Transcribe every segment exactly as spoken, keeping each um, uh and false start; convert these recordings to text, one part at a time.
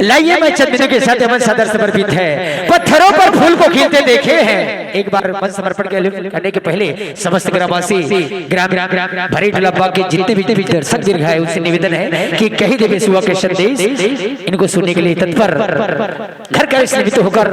लाइए, मैं चंदनू के साथ मन सादर समर्पित है। पत्थरों पर फूल को खिलते देखे हैं। एक बार मन समर्पण के लिए करने के पहले समस्त ग्रामवासी, ग्राम, ग्राम, ग्राम, भरी टोला बाग के जितने भी, भी दर्शक दीर्घ है, उनसे निवेदन है कि कही देवे सुआ के संदेश, इनको सुनने के लिए तत्पर घर का इस निमित्त होकर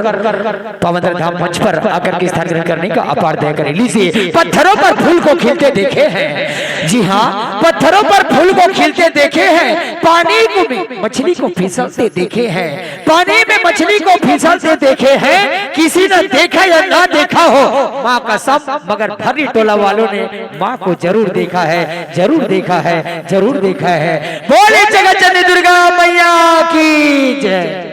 पवित्र धाम मंच पर आकर के स्थान ग्रहण करने का अपार दया करें। लीजिए, पत्थरों पर फूल को खिलते देखे हैं। जी हाँ, पत्थरों पर फूल को खिलते देखे हैं, पानी को भी मछली को फिसलते देखे हैं, पानी में मछली को फिसलते देखे हैं। किसी ने देखा या ना देखा हो, माँ कसम, मगर भर्री टोला वालों ने माँ को जरूर देखा है, जरूर देखा है, जरूर देखा है। बोले जगत जननी दुर्गा मैया की जय।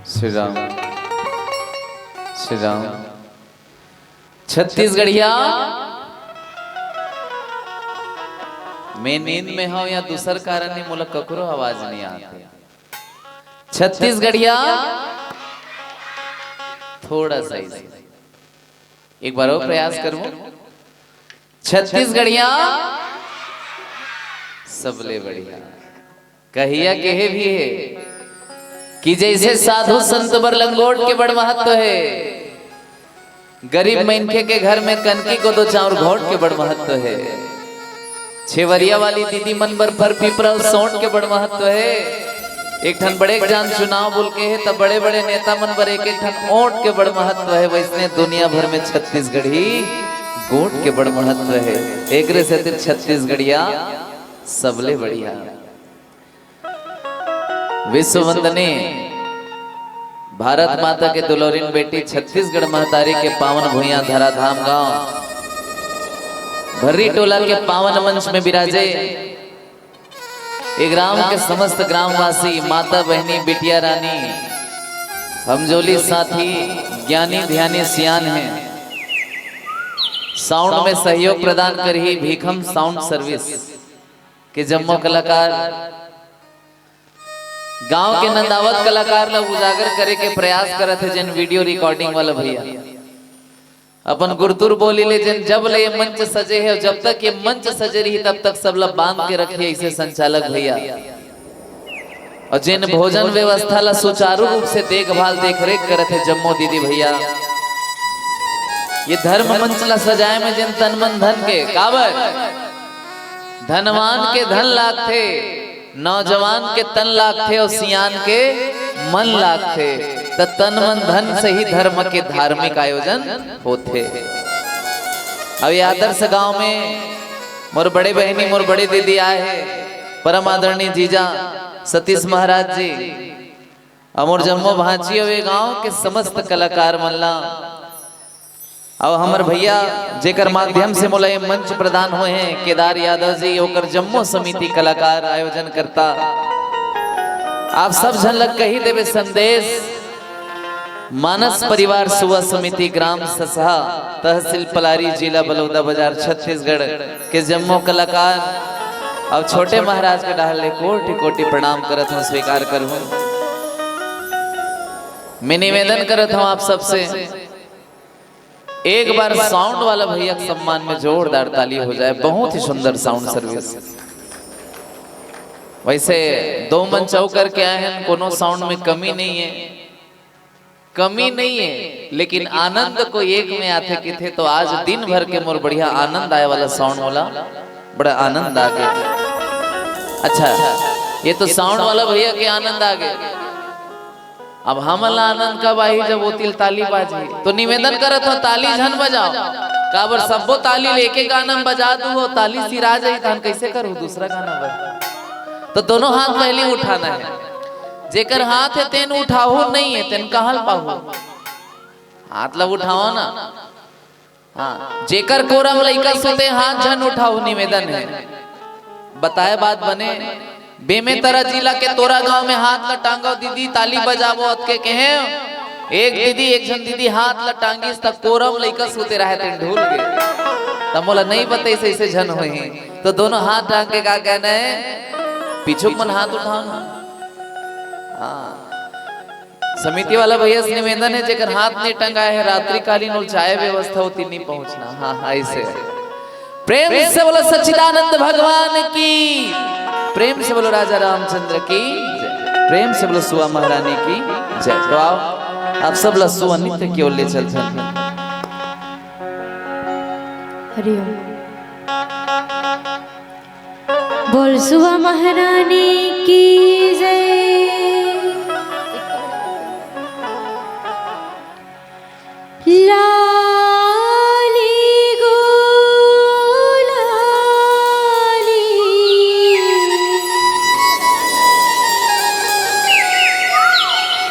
श्री राम। श्री राम। छत्तीसगढ़िया, मैं नींद में हूँ या दूसर कारण नहीं, मोला ककरो आवाज नहीं आते। छत्तीसगढ़िया, थोड़ा सा इसे एक बार और प्रयास करूं। छत्तीसगढ़िया, सबले बढ़िया। कहिया केहे भी हे कि जैसे साधु संत बर लंगोट के बड़ महत्व हे, गरीब मनखे के घर में कनकी को दो चाउर घोट के बड़ महत्व हे, छेवरिया वाली दीदी मन बर फर पीपरा अउ सोंट के बड़ महत्व हे। एक ठन बड़े जान चुनाव बोल के हे, तब बड़े बड़े नेता मन बर एक एक ठन ओट के बड़ महत्व हे। वैसने दुनिया भर में छत्तीसगढ़ी गोट के बड़ महत्व हे। एकरे सेती छत्तीसगढ़िया सबले बढ़िया। विश्व वंदनी भारत माता के दुलौरिन बेटी छत्तीसगढ़ महतारी के पावन भुइयां धराधाम गांव भर्री टोला के पावन मंच में विराजे ए ग्राम के समस्त ग्रामवासी, माता बहनी, बिटिया रानी, हमजोली साथी, ज्ञानी ध्यानी सियान हे। साउंड में सहयोग प्रदान करही भीखम साउंड सर्विस के जम्मो कलाकार, गांव के नंदावत कलाकार ला उजागर करे के प्रयास करत हे, जेन वीडियो रिकॉर्डिंग वाला भैया। अपन गुरतुर बोली ले, जेन जब ले ये मंच सजे हे, जब तक ये मंच सजे रही, तब तक सब ला बांध के रखिए, इसे संचालक भैया। और जेन भोजन व्यवस्था ला सुचारू रूप से देखभाल, देखरेख करत हे, जम्मो दीदी भैया। ये धर्म मंच ला सजाए में जेन तन मन धन के, काबर? धनवान के धन लागथे, नौजवान के तन लागथे अउ सियान के मन लागथे। त तन मन धन से ही धर्म के धार्मिक आयोजन होथे। अब ये आदर्श गांव में मोर बड़े बहिनी, मोर बड़े दीदी आए हे, परम आदरणीय जीजा सतीश महाराज जी, अउ मोर जम्मो भांची अउ ये गांव के समस्त कलाकार मन ला, अउ हमर भैया जेकर माध्यम से मोला ये मंच प्रदान होए हे, केदार यादव जी, ओकर जम्मो समिति, कलाकार, आयोजन करता, आप सब झन ला कही देवे संदेश। मानस परिवार सुवा समिति, ग्राम ससहा, तहसील पलारी, जिला बलौदाबाजार, छत्तीसगढ़ के जम्मो कलाकार अउ छोटे महाराज के डहर ले कोटि कोटि प्रणाम करत हूँ, स्वीकार करहूँ। मैं निवेदन करत हूँ आप सबसे, एक बार साउंड वाला भैया के सम्मान में जोरदार ताली हो जाए। बहुत ही सुंदर साउंड सर्विस। वैसे दो मंच अउ करके आए हैं, कोनो साउंड में कमी नहीं है, कमी नहीं है, लेकिन आनंद को एक में आथे किथे। तो आज दिन भर के मोर बढ़िया आनंद आए वाला साउंड वाला, बड़ा आनंद आ गया। अच्छा, ये तो साउंड वाला भैया के आनंद आ गया। अब हमन ला आनंद कब आही, जब वो तिल ताली बाजही। तो निवेदन करत हूँ, ताली झन बजाओ, काबर सब्बो ताली लेके गाना में बजा दू हो, ताली सिरा जाही, तहन कैसे करू दूसरा गाना बजा? तो दोनों हाथ पहले उठाना है। जेकर हाथ है तेन उठाहू, नहीं है तेन कहाँ ल पाहू? हाथ ला उठाओ ना। हाँ, जेकर कोरा म लइका सुते, हाथ झन उठाओ, निवेदन है। बताए बात बने, बेमेतरा जिला के तोरा गांव में हाथ ला टांगो दीदी, ताली बजाबो अतके कहे। एक दीदी, एक झन दीदी हाथ ला टांगिस त कोरा म लइका सुते रहे, तेन ढूल गे। त मोला नहीं बताइस ऐसे झन होही। तो दोनों हाथ टांग के का कहना है? पीछू के मन हाथ उठाओ ना। हाँ। समिति वाला भैया से निवेदन है, जेकर हाथ नहीं टंगा है, रात्रिकालीन और चाय व्यवस्था होती नहीं पहुंचना। हाँ, हाँ, ऐसे। प्रेम से बोलो सच्चिदानंद भगवान की, प्रेम से बोलो राजा रामचंद्र की जय, प्रेम से बोलो सुआ महारानी की जय। तो आओ, आप सब ला सुआ नृत्य की ओर ले चलते हैं। हरिओम। बोल सुआ महारानी की जय। लाली गो लाली,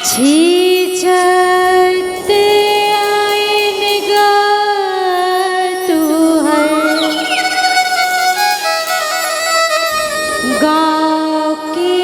छींचत आइन गा तुहर गाँव के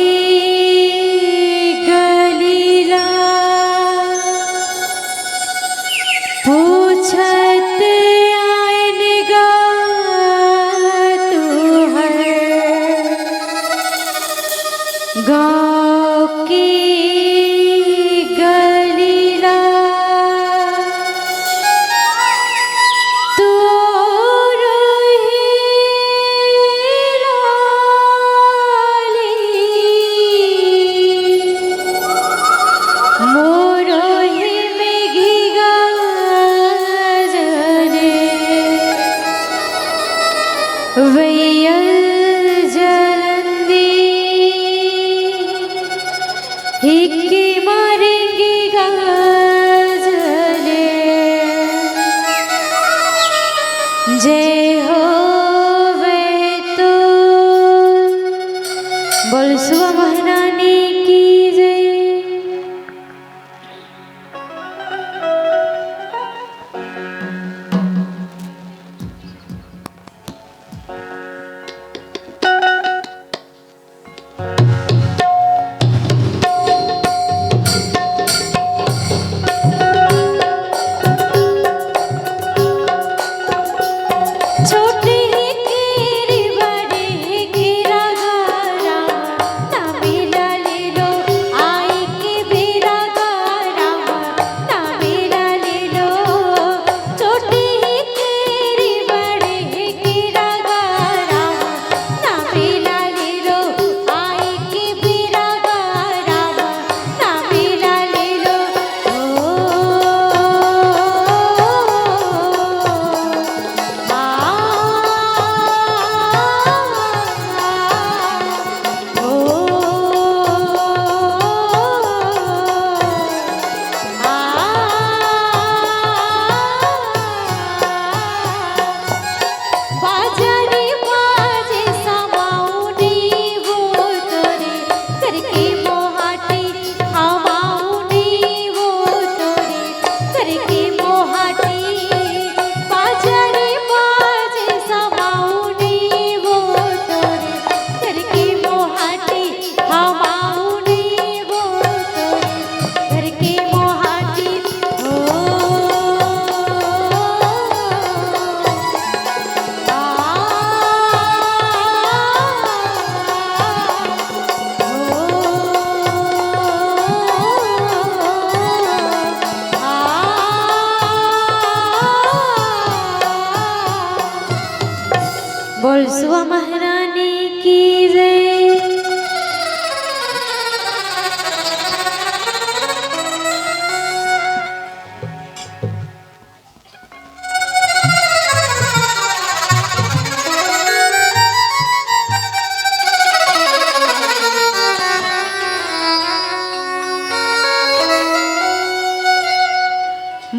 सुआ महारानी की जय।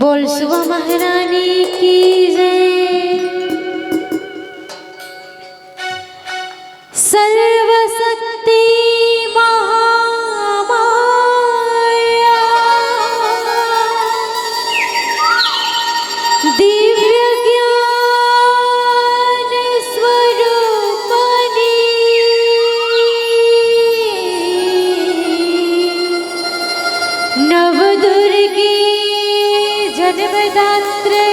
बोल सुआ महारानी की जय। सर्वशक्ति महामाया दिव्य ज्ञान स्वरूपनी नवदुर्गे जन्मदात्रे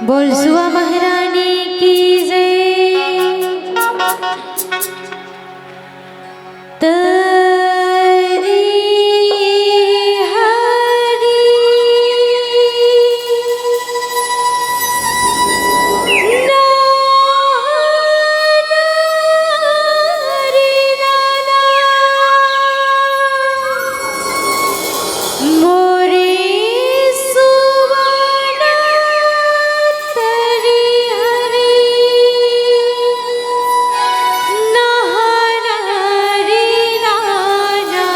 बोल सुआ महारानी की जय। तरी हरी मोरे सुवना तरी हरी नहाना रे नाना।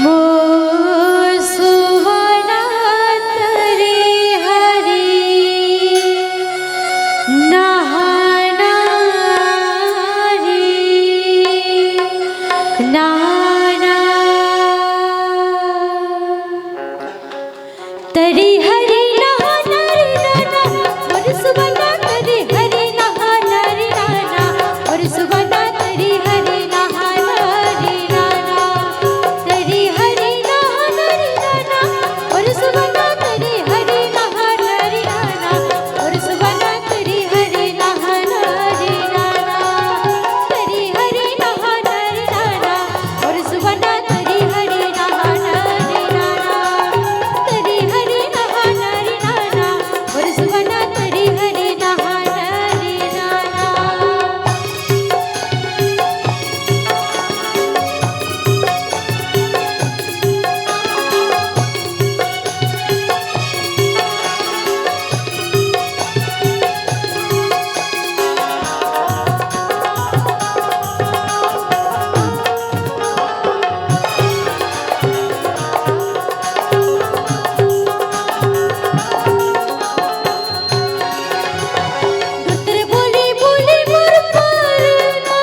मोर सुवना तरी हरी नहाना रे नाना। तरी हरी नहाना रे नाना, मोर सुवना तरी हरी नहाना रे नाना, मोर सुवना तरी हरी नहाना रे नाना। तरी हरी नहाना रे नाना, मोर सुवना तरी हरी नहाना रे नाना, मोर सुवना तरी हरी नहाना रे नाना। तरी हरी नहाना रे नाना, मोर सुवना तरी हरी नहाना रे नाना। तरी हरी नहाना रे नाना, मोर सुवना तरी हरी नहाना रे नाना। गुत्र बोली बोली मोर परना,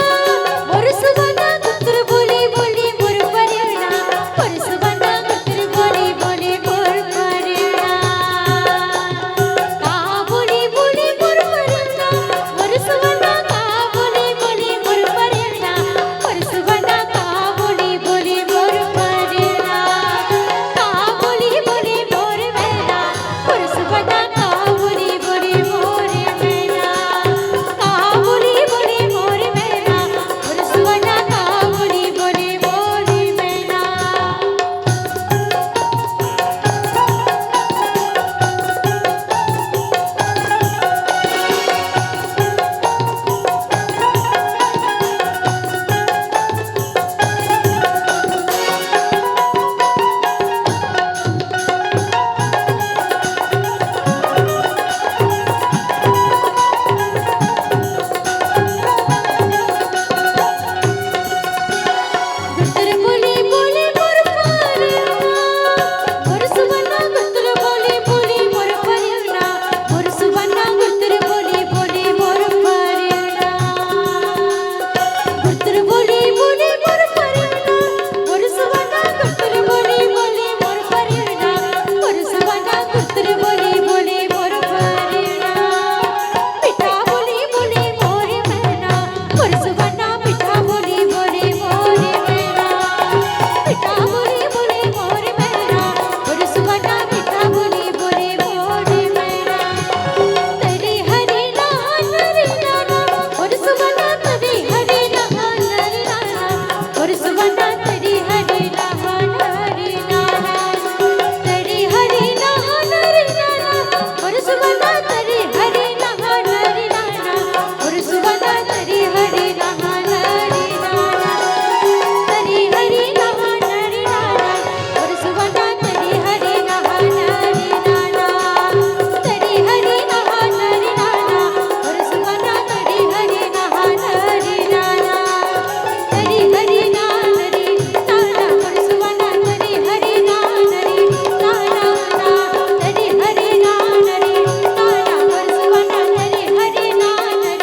मोर सुवना। गुत्र बोली बोली मोर परना, मोर सुवना। गुत्र बोली बोली मोर परना। का बोली बोली मोर परना, मोर सुवना। का बोली बोली मोर परना, मोर सुवना। का बोली बोली मोर परना, का बोली बोली मोर मैना। मोर सुवना का बोली बोली मोर मैना, का बोली बोली मोर मैना, मोर सुवना का बोली बोली मोर मैना। गुतर बोली बोली मोर परना, मोर सुवना। गुतर बोली बोली मोर परना, मोर सुवना। गुतर बोली बोली मोर परना। गुतर बोली बोली मोर परना, मोर सुवना। गुतर बोली बोली मोर परना, मोर सुवना। गुतर बोली बोली मोर परना। मीठा बोली बोली मोर मैना, मोर सुवना। मीठा बोली बोली मोर मैना, मीठा बोली बोली मोर मैना, मोर सुवना। मीठा बोली बोली मोर मैना। तरी हरी नहाना रे नाना, मोर सुवना। तरी हरी नहाना रे नाना, मोर सुवना। तरी हरी नहाना रे नाना, तरी हरी नहाना रे नाना, मोर सुवना। तरी हरी नहाना रे नाना, मोर सुवना। तरी हरी नहाना रे नाना, तरी हरी नहाना रे नाना, मोर सुवना। तरी हरी नहाना रे नाना, तरी हरी नहाना रे नाना, मोर सुवना। तरी हरी नहाना रे नाना, तरी हरी नहाना रे नाना, मोर सुवना। तरी हरी नहाना रे नाना, तरी हरी नहाना रे नाना, मोर सुवना। तरी हरी नहाना रे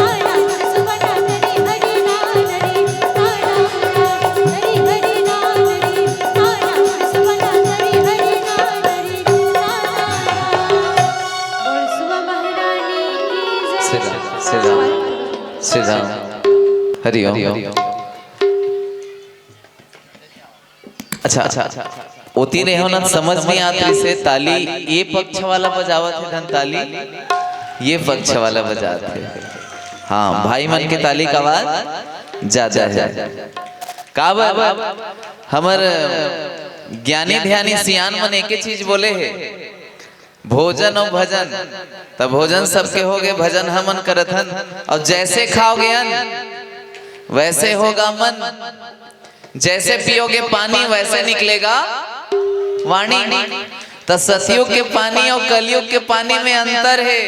नाना। श्री राम, श्री राम। हरि ओम। अच्छा, अच्छा, ओती रहे हो ना, समझ नहीं आत रहिसे। ताली ये पक्ष वाला बजावत हे, धन ताली ये पक्ष वाला बजात हे। हाँ, भाई मन के ताली का आवाज ज्यादा है। काबर? हमर ज्ञानी ध्यानी सियान मन एके चीज बोले हे, भोजन और भजन। त भोजन सबके होगे, भजन हमन करत हन। और जैसे खाओगे अन्न, वैसे होगा मन। जैसे पियोगे पानी, वैसे निकलेगा वाणी। त सतयुग के पानी और कलयुग के पानी में अंतर हे।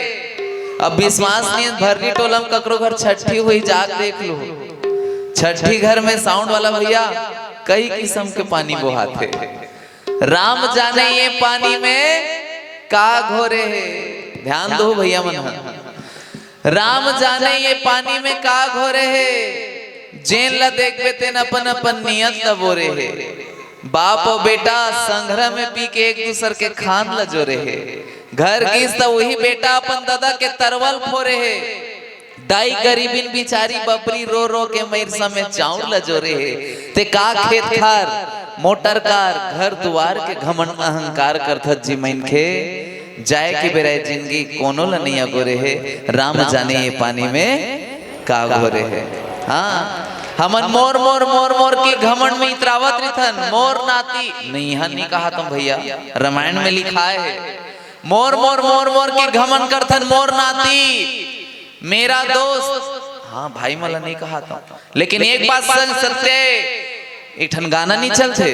अब विश्वास नहीं, भर्री टोला में ककरो घर छठी हुई, जाके देख लो। छठी घर में साउंड वाला भैया कई किस्म के पानी बोहाथे। राम जाने ये पानी में का घोरे हे। ध्यान दो भैया मन ह। राम जाने ये पानी में का घोरे हे। जेन ला देखबे तेन अपन अपन नियत ला बोरे हे। बाप और बेटा संघरा में पी के एक दूसर के खांद ला जोरे हे। घर गिस त वही बेटा अपन ददा के तरवल फोरे हे। दाई गरीबिन बिचारी बपरी रो रो के मइरसा में चाउर ल जोरे हे। ते का खेत खार, मोटर कार, घर दुआर के घमंड अहंकार करथस जी मनखे। जाए के बेरा ए जिनगी कोनो ल नइ अगोरे हे। राम जाने ये पानी में का घोरे हे। हाँ, हमन मोर मोर मोर मोर के घमंड में इतरावत रिथन। मोर नाती नहीं, इहाँ नहीं कहा तुम भैया, रामायण में लिखाय हे। मोर मोर मोर मोर के घमंड करथन, मोर नाती, मेरा दोस्त। हाँ भाई, मोला नहीं कहा था, लेकिन एक बात सच सत्य हे, एक ठन गाना नहीं चलथे,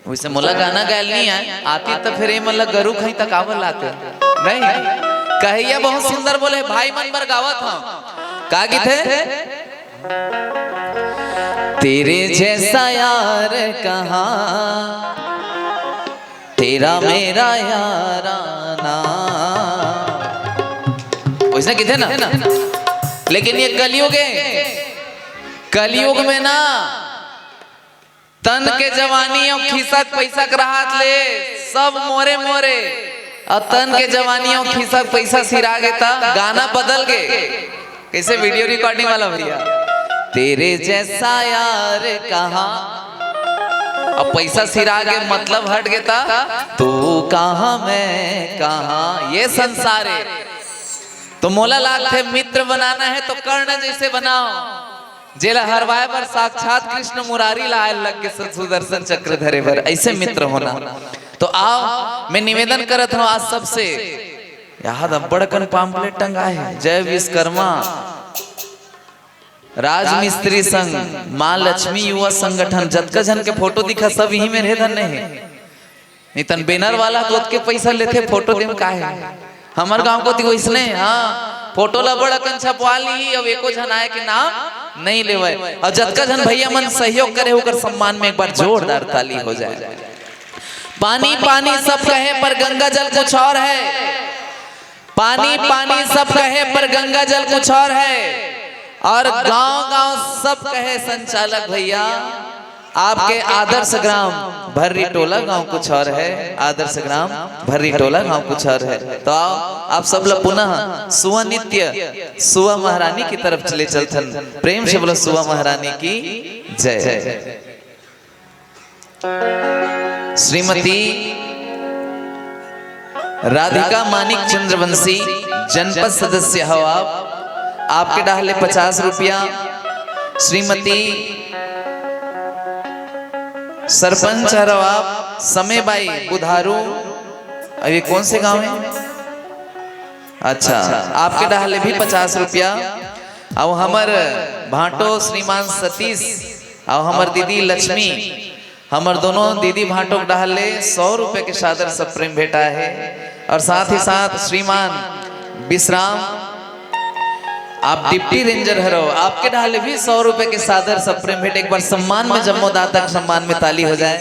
वैसे मोला गाना गायल नहीं आय, आती त फेर ये मन ला गरू खाई त काबर लाते, नहीं? कहैया बहुत सुंदर बोले, भाई मन बर गावत हंव। का गीत हे? तेरे जैसा यार कहाँ, तेरा मेरा याराना। वैसे किथे ना, लेकिन ये कलयुग हे। कलयुग में ना तन के जवानी अउ खिसक पैसा के रहत ले सब मोरे मोरे, अउ तन के जवानी अउ खिसक पैसा सिरा गे त गाना बदल गे। कैसे वीडियो रिकॉर्डिंग वाला भैया, तेरे जैसा यार कहाँ, अब पैसा सिरा गे, मतलब हट गे त तू कहाँ मैं कहाँ, ये संसार हे। तो मोला लागथे मित्र बनाना है तो कर्ण जैसे बनाओ, जेला हरवाए बर साक्षात कृष्ण मुरारी ला आए लग गे सुदर्शन चक्र धरे बर, ऐसे मित्र होना। तो आओ, मैं निवेदन करत हूँ आज सबसे, यहाँ अब्बड़ अकन पाम्पलेट टंगाए हे, जय विश्वकर्मा, राज मिस्त्री संघ, माँ लक्ष्मी युवा संगठन, जतका झन के फोटो दिखा सब इही में रहे धन्य हे। नहीं तन बैनर वाला तो ओतके पैसा लेथे, फोटो देम का हे? हमर गांव कोती वइसने, हाँ, फोटो ला बड़ अकन छपवा ली, अब एको झन आए के नाम नहीं लेवय। और जतका झन भैया मन सहयोग करे, ओकर सम्मान में एक बार जोरदार ताली हो जाए। पानी पानी सब कहे, पर गंगा जल कुछ और है। पानी पानी सब कहे, पर गंगा जल कुछ और है। और गांव गांव सब कहे, संचालक भैया, आपके आदर्श ग्राम भर्री टोला गांव कुछ और है, आदर्श ग्राम भर्री टोला गांव कुछ और है। तो आओ, आप सब ला पुनः सुवा नृत्य, सुवा महारानी की तरफ चले चलथन। प्रेम से बोलो, सुवा महारानी की जय। श्रीमती राधिका मानिक चंद्रवंशी, जनपद सदस्य हो आप, आपके डाहले पचास रुपया। श्रीमती सरपंच हरो आप, समय बाई बुधारू, अब ये कौन से गांव है? अच्छा, आपके डाहले भी पचास रुपया। अब हमर भांटो श्रीमान सतीश, अब हमर दीदी लक्ष्मी, हमर दोनों दीदी भांटो के डाहले सौ रुपए के सादर सप्रेम भेंटा है। और साथ ही साथ श्रीमान विश्राम, आप डिप्टी रेंजर हरो, आपके डाहले भी सौ रुपए के सादर सप्रेम भेंट। एक बार सम्मान में जम्मो दाता के सम्मान में ताली हो जाए।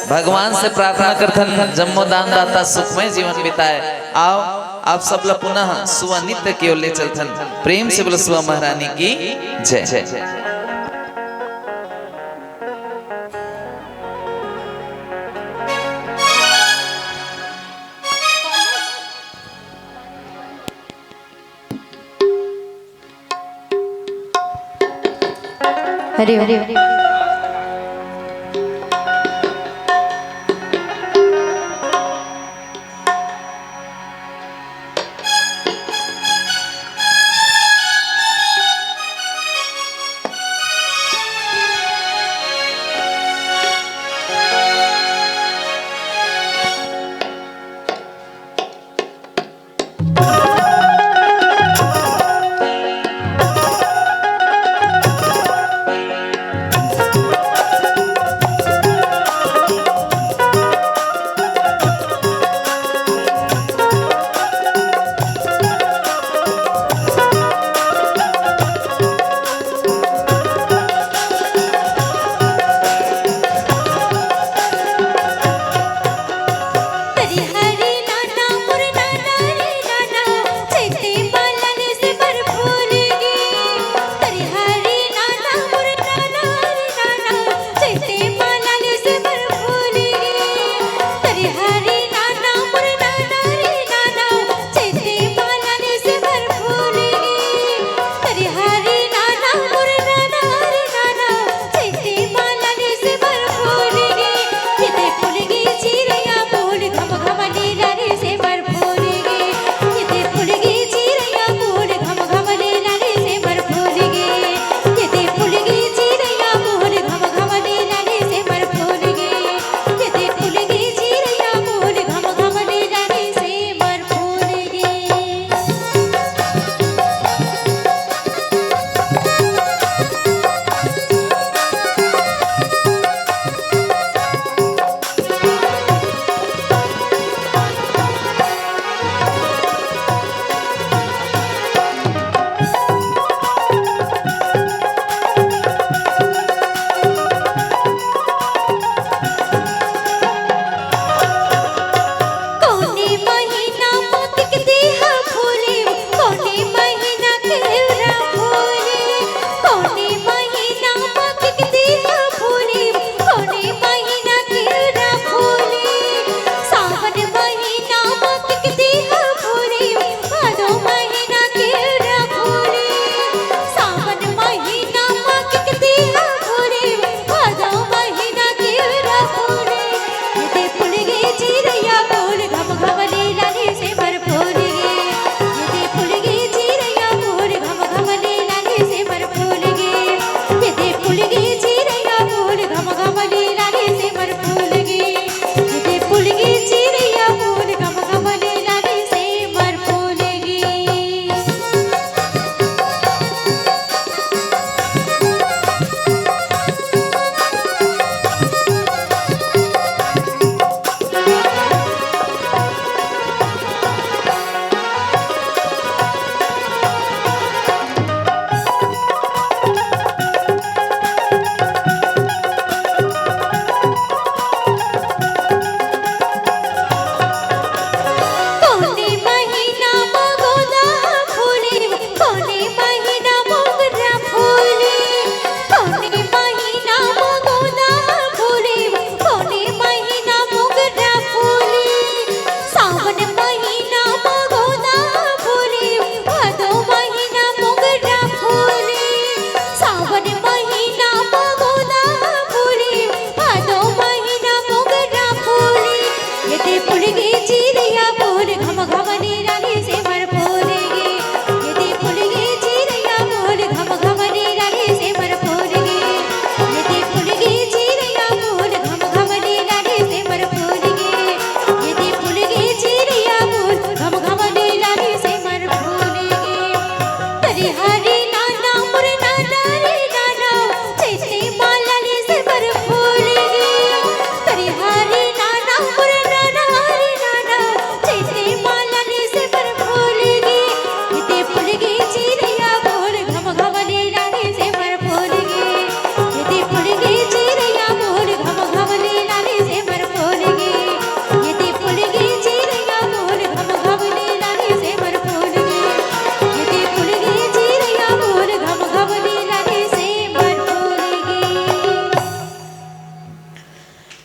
भगवान से प्रार्थना करथन, जम्मो दान दाता सुखमय जीवन बिताए। आओ, आप सब ला पुनः सुवा नृत्य की ओर ले चलथन। प्रेम से बोलो, सुवा महारानी की जय। हरि ओम।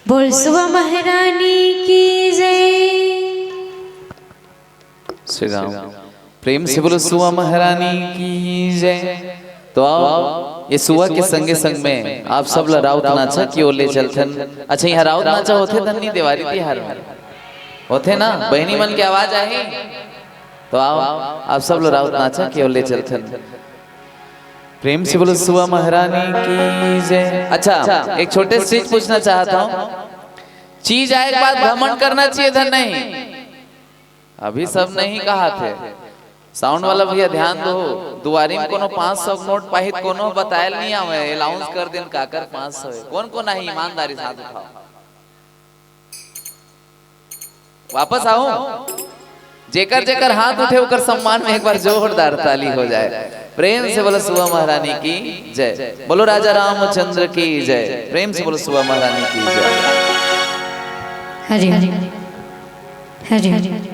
बोल सुआ महारानी की जय। श्री राम। प्रेम से बोलो सुआ महारानी की जय। तो आओ, ये सुआ के संगे संग में आप सब ला राउत नाचा की ओर ले चलथन। अच्छा, यहाँ राउत नाचा होथे धन्नी देवारी तिहार में? होथे ना? बहिनी मन के आवाज आही? तो आओ, आप सब ला राउत नाचा की ओर ले चलथन। प्रेम से बोलो सुआ महारानी की जय। अच्छा, एक छोटे से चीज पूछना चाहता हूँ। चीज आए के बाद घमंड करना चाहिए था, नहीं? अभी सब नहीं कहा थे। साउंड वाला भैया ध्यान दो, दुआरी में कोनो पाँच सौ के नोट पाही त कोनो बतायल नहीं आवे, अनाउंस कर देन काकर पाँच सौ है। कौन कौन है ईमानदारी साथ उठाओ। वापस आऊं, जेकर जेकर हाथ उठे ओकर सम्मान में एक बार जोरदार ताली हो जाए। प्रेम से बोलो सुआ महारानी की जय, बोलो राजा रामचंद्र की जय, प्रेम से बोलो सुआ महारानी की जय। हरि हरि हरि हरि।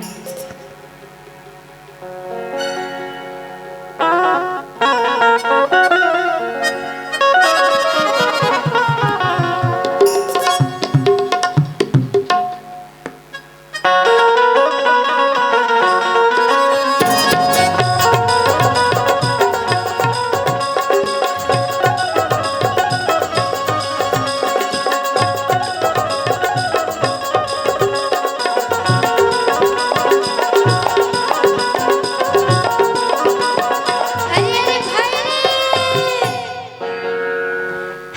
अरे, अरे भाई रे,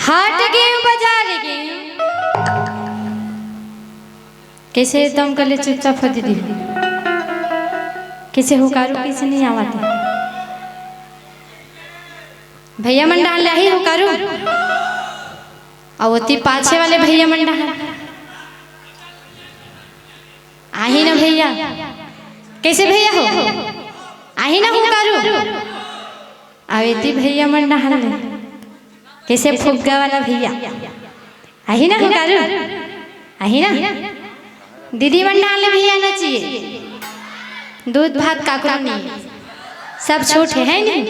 हाट गेंव बजार गेंव। कैसे एकदम कले चुपचाप हो दीदी? कैसे हुकारू, कैसे नहीं आवाते? भैया मन डाल ले आही हुकारू। अउ ओती पाछे वाले भैया मन डाल आही ना भैया। कैसे भैया हो? आही ना हुकारू। अउ एती भैया मन डाल ले। कैसे फुग्गा वाला भैया? आही ना हुकारू? आही ना? दीदी मन डाल ले भैया ना चाहिए। दूध भात काकरो नहीं। सब छूट है, है नहीं?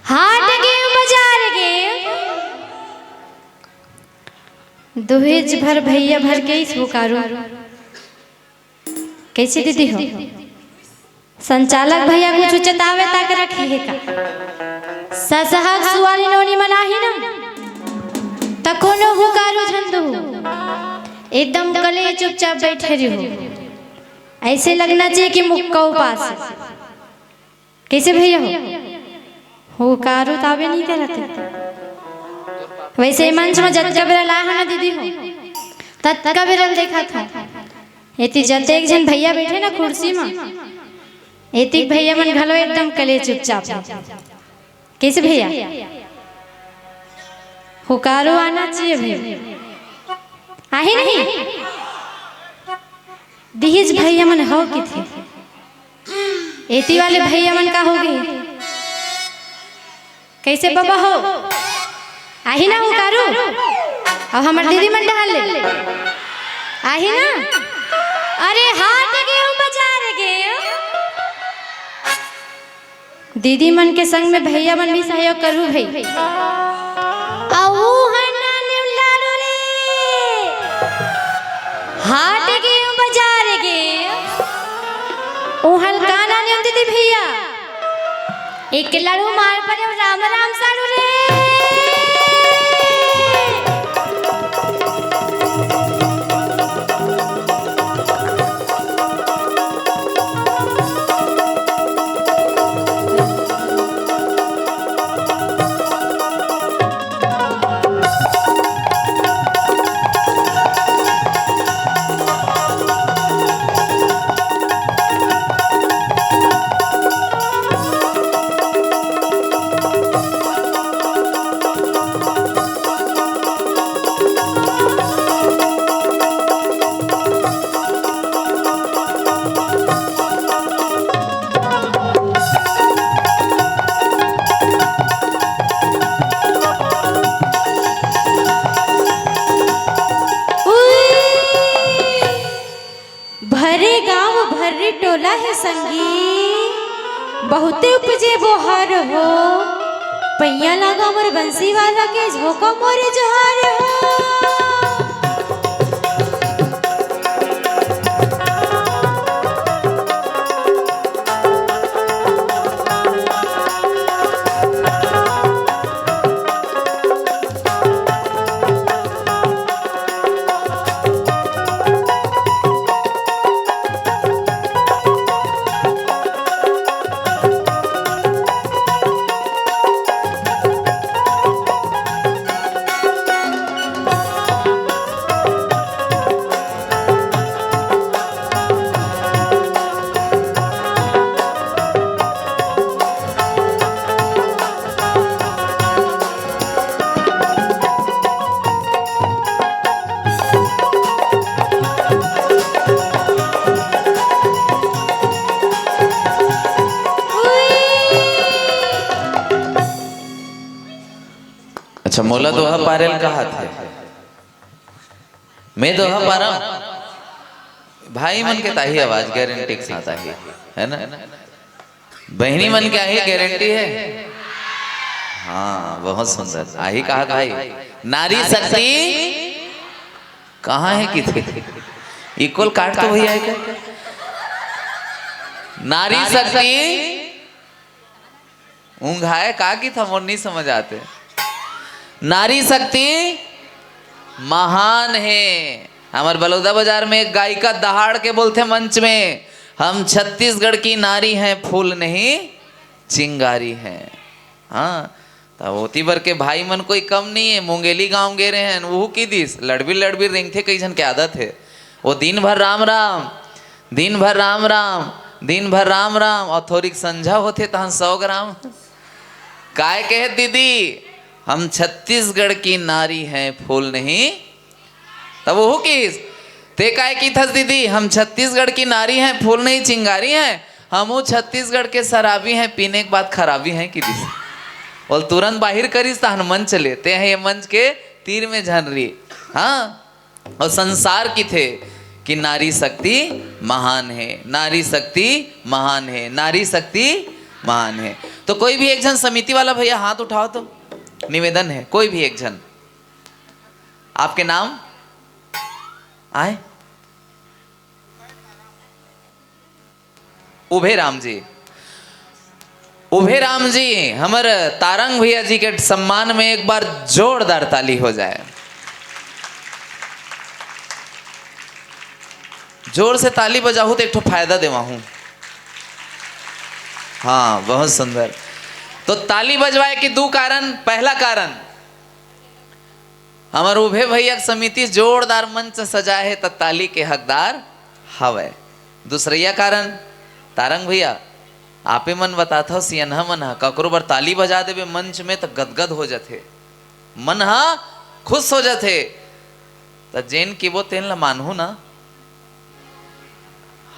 हाट गेंव बजार गेंव। दुहेज भर भैया भर के इस हुकारू। कैसे दीदी हो? संचालक भैया कुछ चेतावे तक रखी है का? ससहक सुआरी नोनी मनाही ना, त कोनो हुकारू झन दू। एकदम कले चुपचाप बैठे रहो। ऐसे लगना चाहिए कि मुक्का उपास है। कैसे भैया हो? हुकारू ताबे नहीं करते। वैसे मंच में जतका बेरा ला है ना दीदी हो, ततका बेरा देखा था। एती जतेक झन भैया बैठे ना कुर्सी में, एतिक भैया मन घलो एकदम कले चुपचाप है। कैसे भैया? हुकारू आना चाहिए भैया। आही नहीं? दीहिज भैया मन हो किथे? एती वाले भैया मन का हो गए? कैसे बबा हो? आही ना हुकारू? अउ हमर दीदी मन डहार ले आही ना? अरे हाट गेंव बजार गेंव। दीदी मन के संग में भैया मन भी सहयोग करू भाई। अऊ हन्ना निमलारो रे, हाट गेंव बजार गेंव, उहल काना नियम दीदी भैया। एक लड़ू मार परे राम राम साड़ू रे। उई, भरे गांव भर्री टोला हे संगी, बहुते उपजे बोहार हो। पैया लागा मोर बंसी वाला के, झोंका मोरे जोहार हो। मोला दोहा पारेल कहा थे, मैं दोहा पारा। भाई मन के ताही आवाज गारंटी के साथ आही, है ना? बहनी मन के आही गारंटी है। हाँ, बहुत सुंदर आही। कहा भाई, नारी शक्ति कहाँ है किथे? इक्वल काट तो भैया एक। नारी शक्ति ऊंघाए का की था, मोर नहीं समझ आते। नारी शक्ति महान है। हमार बलौदा बाजार में एक गायिका दहाड़ के बोलते मंच में, "हम छत्तीसगढ़ की नारी हैं, फूल नहीं चिंगारी हैं।" हाँ, तब ओती बर के भाई मन कोई कम नहीं है। मुंगेली गांव गे रहे हैं, वहू की दिस लड़बी लड़बी रेंगथे, कई झन के आदत है। वो दिन भर राम राम, दिन भर राम राम, दिन भर राम राम, और थोरिक संझा होथे तहन सौ ग्राम। काय कहे दीदी, हम छत्तीसगढ़ की नारी हैं, फूल नहीं। तब वो किस, ते काय की थस दीदी, हम छत्तीसगढ़ की नारी हैं, फूल नहीं चिंगारी हैं, हमू छत्तीसगढ़ के शराबी हैं, पीने के बाद खराबी हैं की दिस। बोल तुरंत बाहिर करिस तहन मंच ले, ते हैं ये मंच के तीर में झन रही। हाँ, और संसार की थे कि नारी शक्ति महान है, नारी शक्ति महान है, नारी शक्ति महान है। तो कोई भी एक झन समिति वाला भैया हाथ उठाओ तो, निवेदन है, कोई भी एक झन। आपके नाम आए? उभे राम जी, उभे राम जी, हमर तारंग भैया जी के सम्मान में एक बार जोरदार ताली हो जाए। जोर से ताली बजाहू तो एक ठो फायदा देवाहू। हाँ, बहुत सुंदर। तो ताली बजवाए के दू कारण। पहला कारण, हमर उभे भैया के समिति जोरदार मंच सजाए हे, त ताली के हकदार हवय। दूसरैया कारण, तारंग भैया, आपे मन बताथव, सियनहा मन ह ककरो बर ताली बजा देबे मंच में, त गदगद हो जथे, मन ह खुश हो जथे। त जेन किबो तेन ल मानहू ना,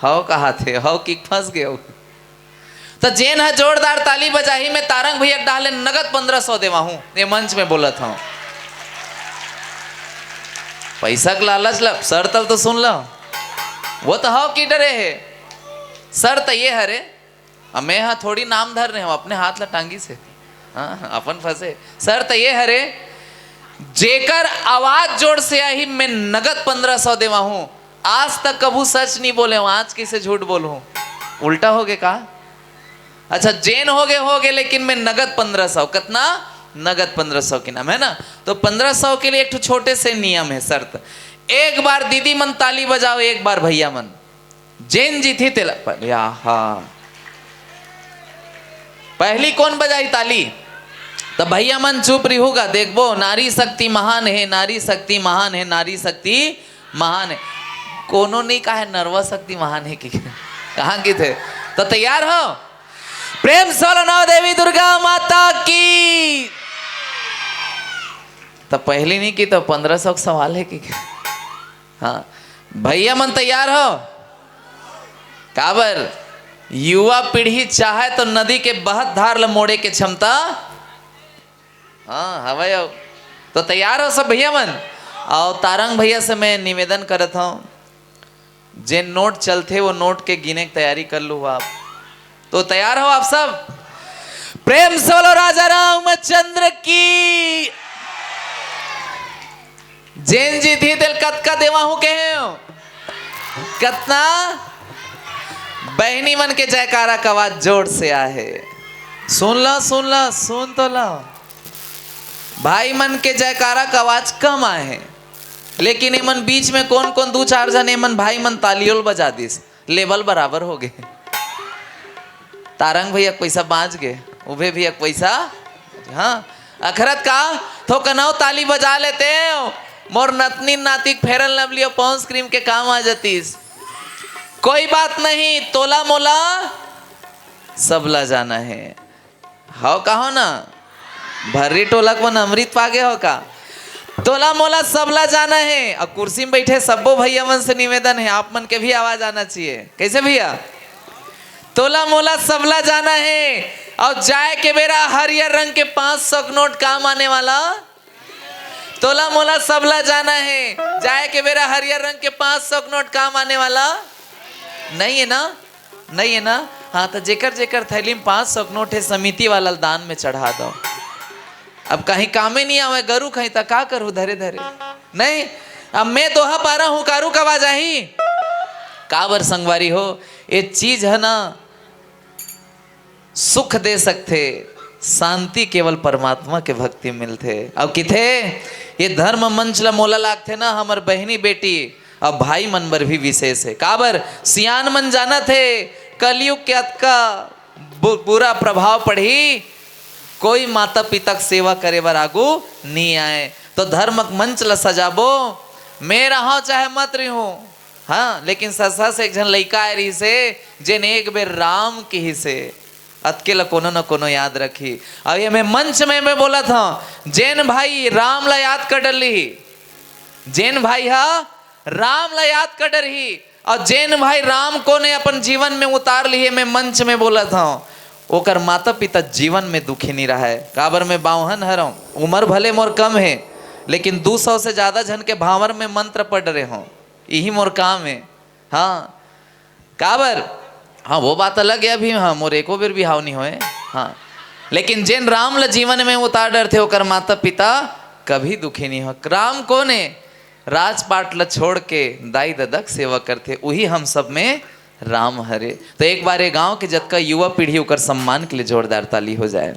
हव कहाथे, हव कि फंस गए हो। त जेन ह जोरदार ताली बजाही, मैं तारंग भैया के डाहले नगद पंद्रह सौ देवाहूं, ये मंच में बोलत हूं। पैसा के लालच ल, शर्त ल तो सुन लो, वो तो हव कि डरे हे। शर्त ये हरे, अब मैं हा थोड़ी नाम धर रहे हूं, अपने हाथ ला टांगी से, हाँ, अपन फंसे। शर्त ये हरे, जेकर आवाज जोर से आही, मैं नगद पंद्रह सौ देवाहूं। आज तक कभू सच नहीं बोले हूं, आज किसे झूठ बोलूं? उल्टा हो गए का? अच्छा, जेन हो गए, हो गए, लेकिन मैं नगद पंद्रह सौ। कितना? नगद पंद्रह सौ के नाम है ना। तो पंद्रह सौ के लिए एक ठो छोटे से नियम है, शर्त। एक बार दीदी मन ताली बजाओ, एक बार भैया मन। जेन जीती तेला प-, या, हाँ। पहली कौन बजाई ताली? तो भैया मन चुप रही होगा, देखबो, नारी शक्ति महान है, नारी शक्ति महान है, नारी शक्ति महान है। कोनो नहीं कहा है, नरवा शक्ति महान है कि कहाँ की थे? तो तैयार हो? प्रेम से बोलो नौ देवी दुर्गा माता की। तो पहली नहीं की तो पंद्रह सौ का सवाल है कि हाँ, भैया मन तैयार हो? काबर, युवा पीढ़ी चाहे तो नदी के बहत धार ल मोड़े के क्षमता, हाँ, हवय हो। तो तैयार हो सब भैया मन? और तारंग भैया से मैं निवेदन करत हूँ, जे नोट चलथे वो नोट के गिने के तैयारी कर लू आप। तो तैयार हो आप सब? प्रेम से बोलो राजा रामचंद्र की। जेन जीती तेल कतका देवा हूं कहे हो? कतना? बहनी मन के जयकारा का आवाज जोर से आहे। सुन लो, सुन लो, सुन तो लो। भाई मन के जयकारा का आवाज कम आहे, लेकिन एमन बीच में कौन कौन दू चार जन एमन भाई मन तालियोल बजा दिस, लेवल बराबर हो गए। तारंग भैया के पैसा बांच गए, उभे भैया के पैसा। हाँ, अखरत का थोकनव ताली बजा लेते, मोर नतनी नातिक फेरन लवली और पॉन्स क्रीम के काम आ जातीस। कोई बात नहीं, तोला मोला सबला जाना है। हव कहो ना, भर्री टोलक मन अमृत पागे हो का? तोला मोला सबला जाना है। और कुर्सी में बैठे सब्बो भैया मन से निवेदन है, आप मन के भी आवाज आना चाहिए। कैसे भैया? तोला मोला सबला जाना है। और जाए के बेरा हरियर रंग के पांच सौ के नोट काम आने वाला। तोला मोला सबला जाना हे। जाए के बेरा हरियर रंग के पाँच सौ के नोट काम आने वाला नहीं है ना? नहीं है ना? हाँ, तो जेकर जेकर थैली में पाँच सौ के नोट है, समिति वाला दान में चढ़ा दो। अब कहीं कामे नहीं आवे, गरु खाई त का करू धरे धरे? नहीं, अब मैं दोहा पारा हूँ, कारू कवा जाही। काबर संगवारी हो, ये चीज है ना, सुख दे सकथे, शांति केवल परमात्मा के भक्ति मिलथे। अब किथे ये धर्म मंच ल मोला लागथे ना, हमर बहिनी बेटी अब भाई मन बर भी विशेष है। काबर सियान मन जानत हे, कलयुग के अतका बु-, बुरा प्रभाव पड़ही, कोई माता पिता के सेवा करे बर आगू नी आए। तो धर्म के मंच ल सजाबो, मैं रहूं चाहे मत रहूं, हाँ, लेकिन सस सस एक झन लइका आए रहिसे, जेन एक बेर राम किहिसे, अतके ल कोनो न कोनो याद रखी। अब ये मैं मंच में मैं बोलत हूँ, जेन भाई राम ला याद कर डरली, जेन भाई हा राम ला याद कर डरही, और जेन भाई राम को ने अपन जीवन में उतार लिए, मैं मंच में बोलत हूँ, ओकर माता पिता जीवन में दुखी नहीं रहा है। काबर मैं बावहन हरौं, उम्र भले मोर कम है, लेकिन दू सौ से ज्यादा झन के भांवर में मंत्र पढ़ रहे हूँ, यही मोर काम है। हाँ, काबर? हाँ, वो बात अलग है, अभी हाँ, मोर एको बेर बिहाव नहीं होए। हाँ, लेकिन जेन राम ल जीवन में उतार डरथे, ओकर माता पिता कभी दुखी नहीं हो। राम कोन है? राजपाट ल छोड़ के दाई ददा के सेवा करथे, उही हम सब में राम हरे। तो एक बार ये गांव के जतका युवा पीढ़ी ओकर सम्मान के लिए जोरदार ताली हो जाए।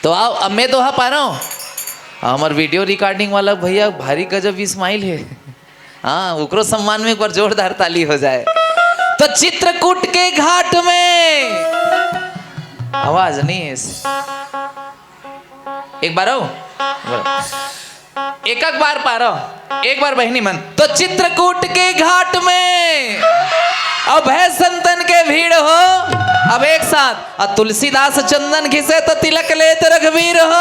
तो आओ, अब मैं दोहा पा रहा हूँ, हमर वीडियो रिकॉर्डिंग वाला भैया भारी गजब स्माइल है। हाँ, ओकरो सम्मान में एक बार जोरदार ताली हो जाए। तो चित्रकूट के घाट में आवाज नहीं है। एक बार आओ। एक एक बार पारो, एक बार बहिनी मन। तो चित्रकूट के घाट में अब है संतन के भीड़ हो। अब एक साथ, आ तुलसीदास चंदन घिसे तो तिलक लेत रघुवीर हो।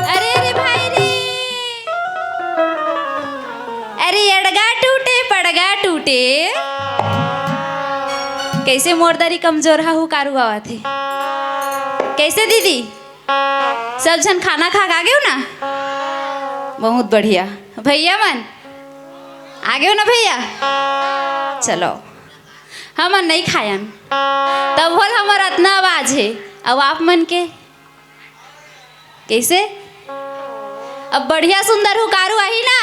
अरे, अरे भाई रे, अरे अड़गा टूटे, पड़गा टूटे। कैसे मोर दरी कमजोर हा हुकारू आवत हे? कैसे दीदी? सब झन खाना खा के आ गेव ना? बहुत बढ़िया। भैया मन आ गेव ना भैया? चलो, हमन नहीं खायन, तब होल हमर अतना आवाज है। अब आप मन के कैसे? अब बढ़िया सुंदर हुकारू आही ना?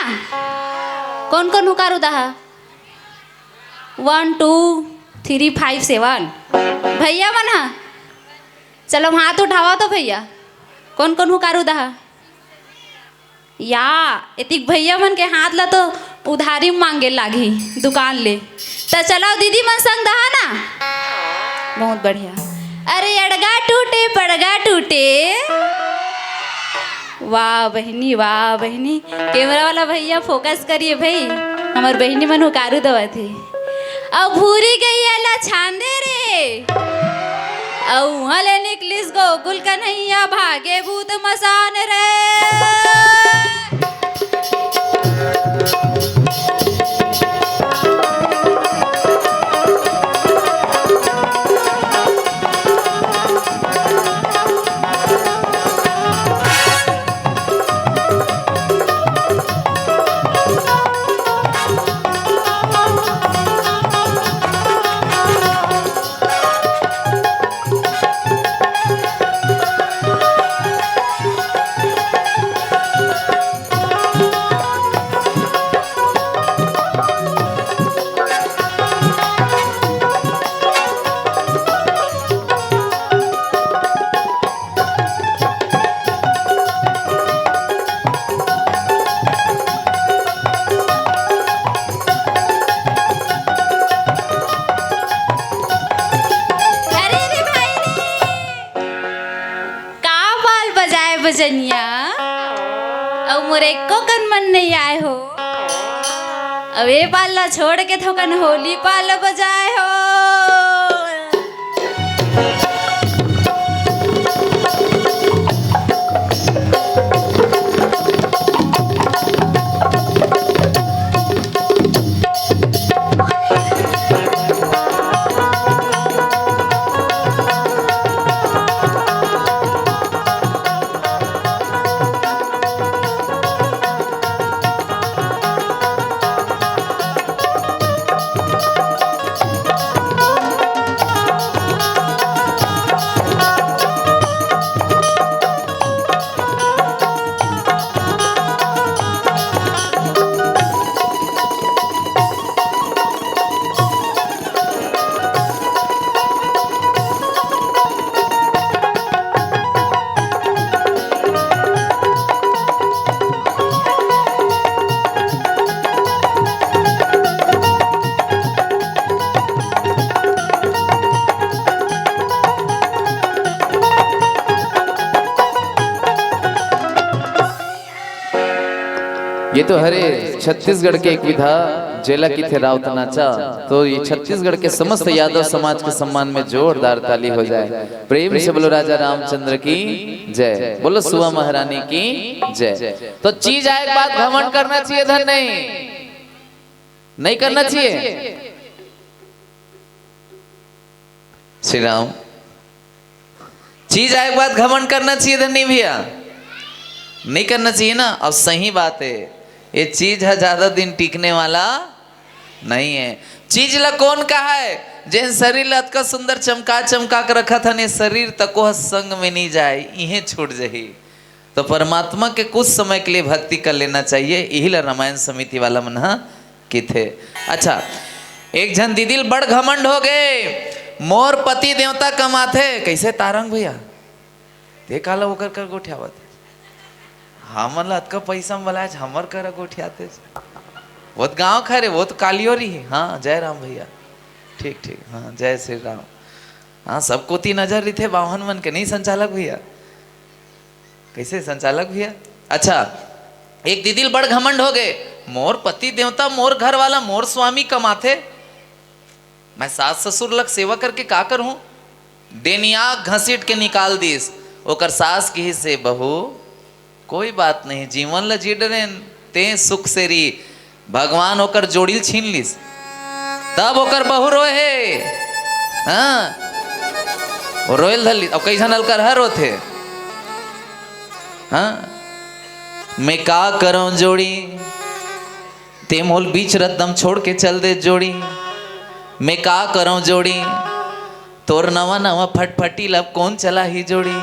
कौन कौन हुकारू दहा? One, two, three, five, seven। भैया मन हा, चलो हाथ उठावा तो भैया, कौन कौन हुकारू दहा? या, एतिक भैया मन के हाथ ला तो उधारी मांगे लागही दुकान ले। त चलाओ दीदी मन संग दहा ना। बहुत बढ़िया। अरे अड़गा टूटे, पड़गा टूटे। वाह बहिनी, वाह बहिनी। कैमरा वाला भैया फोकस करिए भाई, हमर बहिनी मन हुकारू दवत हे। अब भूरी गैया ला छांदे रे, अउ उहाँ ले निकलिस गोकुल कन्हैया, भागे भूत मसान रे। जनिया, अउ मोर एको कन मन नइ आए हो। अब ए पाल ला छोड़ के थोकन होली पाल बजाए हो। ये तो हरे छत्तीसगढ़ के एक विधा, जेला किथे राउत नाचा। तो ये छत्तीसगढ़ के समस्त यादव समाज के सम्मान में जोरदार ताली हो जाए। प्रेम से बोलो राजा रामचंद्र की जय, बोलो सुआ महारानी की जय। तो चीज आए के बाद घमंड करना चाहिए, धन नहीं, नहीं करना चाहिए। श्री राम, चीज आए के बाद घमंड करना चाहिए, धन नहीं भैया, नहीं करना चाहिए ना। अब सही बात है, ये चीज है ज्यादा दिन टिकने वाला नहीं है। चीज ला कौन कहा है, जेन शरीर ला अतका सुंदर चमका चमका के रखत हन, ये शरीर तको ह संग में नहीं जाए, इहें छूट जही। तो परमात्मा के कुछ समय के लिए भक्ति कर लेना चाहिए, यही ला रामायण समिति वाला मन ह किथे। अच्छा, एक झन दीदी ल बड़ घमंड हो गए, मोर पति देवता कमाथे। कैसे तारंग भैया? ते काला ओकर कर गोठियावत हे? हमन ला अतका पैसा म बलाए, हमर कर गोठियाते। वो तो गाँव खा रे, वो तो कालियो रही। हाँ, जय राम भैया। ठीक, ठीक। हाँ, जय श्री राम। हाँ, सब कोती नजर रहिथे बावन मन के, नहीं संचालक भैया? कैसे संचालक भैया? अच्छा, एक दीदी ल बड़ घमंड हो गए, मोर पति देवता, मोर घर वाला, मोर स्वामी कमाथे, मैं सास ससुर लग सेवा करके का करहूं? डेनिया घसीट के निकाल दिस। ओकर सास किहिस, "हे बहू, कोई बात नहीं, जीवन ल जी डरेन, ते सुख से री।" भगवान ओकर जोड़ी ल छीन लिस। तब ओकर बहू रोए हे। हाँ, वो रोयल धर लिस। अब कई झन अलकर हर होथे। हाँ, मैं का करंव जोड़ी, ते मोल बीच रद्दम छोड़ के चल दे जोड़ी। मैं का करंव जोड़ी, तोर नवा नवा फटफटी ला कोन चलाही जोड़ी।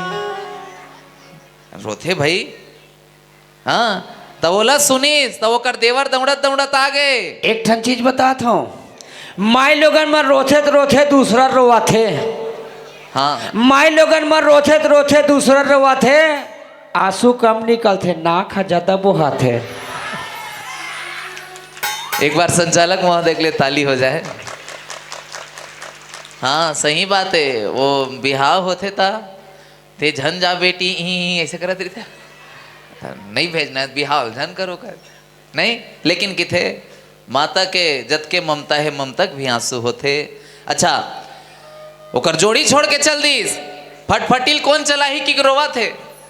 रोथे भाई। हाँ, तब ओला सुनिस, तब ओकर देवर दौड़त दौड़त आ गए। एक ठन चीज बतात हूँ, माई लोगन मन रोथे त रोथे, दूसरा रोवाथे। हाँ। माई लोगन मन रोथे त रोथे, दूसरा रोवाथे। आंसू कम निकलथे, नाक ह ज्यादा बोहाथे। एक बार संचालक महोदय के लिए ताली हो जाए। हाँ, सही बात है, वो बिहाव होथे ता ते झन जा बेटी, ही, ही, ऐसे करत रहिथे। नहीं भेजना है, बिहाव झन करो कर। नहीं, लेकिन किथे माता के जतके ममता है, ममता के भी आंसू होथे। अच्छा, ओकर जोड़ी छोड़ के चल दीस। फटफटिल कोन चलाही कि रोवा थे,